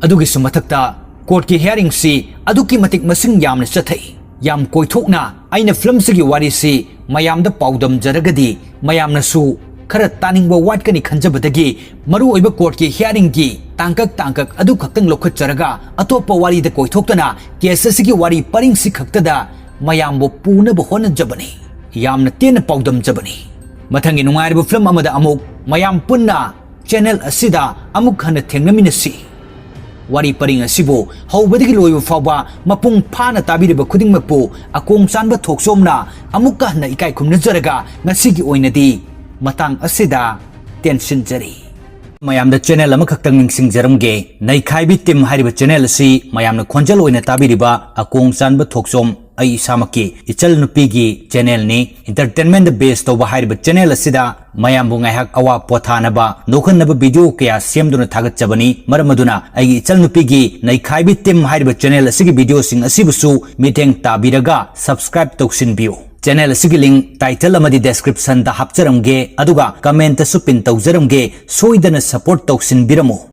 ꯑꯗꯨꯒꯤꯁꯨ ꯃꯊꯛꯇ courtꯀꯤ hearingꯁꯤ ꯑꯗꯨꯛꯀꯤ ꯃꯇꯤꯛ ꯃꯁꯤꯡ ꯌꯥꯝꯅ ꯆꯠꯊꯩ꯫ ꯌꯥꯝ ꯀꯣꯏꯊꯣꯛꯅ ꯑꯩꯅ filmꯁꯤꯒꯤ ꯋꯥꯔꯤꯁꯤ ꯃꯌꯥꯝꯗ ꯄꯥꯎꯗꯝꯖꯔꯒꯗꯤ ꯃꯌꯥꯝꯅꯁꯨ ꯈꯔ ꯇꯥꯅꯤꯡꯕ ꯋꯥꯠꯀꯅꯤ ꯈꯟꯖꯕꯗꯒꯤ ꯃꯔꯨꯑꯣꯏꯕ courtꯀꯤ hearingꯒꯤ ꯇꯥꯡꯀꯛ ꯇꯥꯡꯀꯛ ꯑꯗꯨ ꯈꯛꯇꯪ ꯂꯧꯈꯠꯆꯔꯒ ꯑꯇꯣꯞꯄ ꯋꯥꯔꯤꯗ ꯀꯣꯏꯊꯣꯛꯇꯅ case ꯑꯁꯤꯒꯤ ꯋꯥꯔꯤ ꯄꯔꯤꯡꯁꯤ ꯈꯛꯇꯗ ꯃꯌꯥꯝꯕꯨ ꯄꯨꯅꯕ ꯍꯣꯠꯅꯖꯕꯅꯤ꯫ ꯌꯥꯝꯅ ꯇꯦꯟꯅ ꯄꯥꯎꯗꯝꯖꯕꯅꯤ꯫ ꯃꯊꯪꯒꯤ ꯅꯨꯡꯉꯥꯏꯔꯕ film ꯑꯃꯗ ꯑꯃꯨꯛ ꯃꯌꯥꯝ ꯄꯨꯟꯅ channel ꯑꯁꯤꯗ ꯑꯃꯨꯛ ꯍꯟꯅ ꯊꯦꯡꯅꯃꯤꯟꯅꯁꯤ꯫ ꯋꯥꯔꯤ ꯄꯔꯤꯡ ꯑꯁꯤꯕꯨ ꯍꯧꯕꯗꯒꯤ ꯂꯣꯏꯕ ꯐꯥꯎꯕ ꯃꯄꯨꯡ ꯐꯥꯅ ꯇꯥꯕꯤꯔꯤꯕ ꯈꯨꯗꯤꯡꯃꯛꯄꯨ ꯑꯀꯣꯡ ꯆꯥꯟꯕ ꯊꯣꯛꯆꯣꯝꯅ ꯑꯃꯨꯛꯀ ꯍꯟꯅ ꯏꯀꯥꯏ ꯈꯨꯝꯅꯖꯔꯒ ꯉꯁꯤꯒꯤ ꯑꯣꯏꯅꯗꯤ ꯃꯇꯥꯡ ꯑꯁꯤꯗ ꯇꯦꯟꯁꯤꯟꯖꯔꯤ꯫ ꯃꯌꯥꯝꯗ channel ꯑꯃꯈꯛꯇꯪ ꯅꯤꯡꯁꯤꯡꯖꯔꯝꯒꯦ꯫ ꯅꯩꯈꯥꯏꯕꯤ team ꯍꯥꯏꯔꯤꯕ channel ꯑꯁꯤ ꯃꯌꯥꯝꯅ ꯈꯣꯟꯖꯦꯜ ꯑꯣꯏꯅ ꯇꯥꯕꯤꯔꯤꯕ ꯑꯀꯣꯡ ꯆꯥꯟꯕ ꯊꯣꯛꯆꯣꯝ ꯑꯩ ꯏꯁꯥꯃꯛꯀꯤ ꯏꯆꯜ ꯅꯨꯄꯤꯒꯤ channelꯅꯤ꯫ Entertainmentꯗ base ꯇꯧꯕ ꯍꯥꯏꯔꯤꯕ channel ꯑꯁꯤꯗ ꯃꯌꯥꯝꯕꯨ ꯉꯥꯏꯍꯥꯛ ꯑꯋꯥ ꯄꯣꯊꯥꯅꯕ ꯅꯣꯛꯍꯟꯅꯕ video ꯀꯌꯥ ꯁꯦꯝꯗꯨꯅ ꯊꯥꯒꯠꯆꯕꯅꯤ꯫ ꯃꯔꯝ ꯑꯗꯨꯅ ꯑꯩꯒꯤ ꯏꯆꯜ ꯅꯨꯄꯤꯒꯤ ꯅꯩꯈꯥꯏꯕꯤ team ꯍꯥꯏꯔꯤꯕ channel ꯑꯁꯤꯒꯤ videoꯁꯤꯡ ꯑꯁꯤꯕꯨꯁꯨ ꯃꯤꯠꯌꯦꯡ ꯇꯥꯕꯤꯔꯒ subscribe ꯇꯧꯁꯤꯟꯕꯤꯌꯨ꯫ Channel ꯑꯁꯤꯒꯤ link titleꯗ ꯑꯃꯗꯤ descriptionꯗ ꯍꯥꯞꯆꯔꯝꯒꯦ, ꯑꯗꯨꯒ commentꯇꯁꯨ pin ꯇꯧꯖꯔꯝꯒꯦ꯫ ꯁꯣꯏꯗꯅ support ꯇꯧꯁꯤꯟꯕꯤꯔꯝꯃꯨ꯫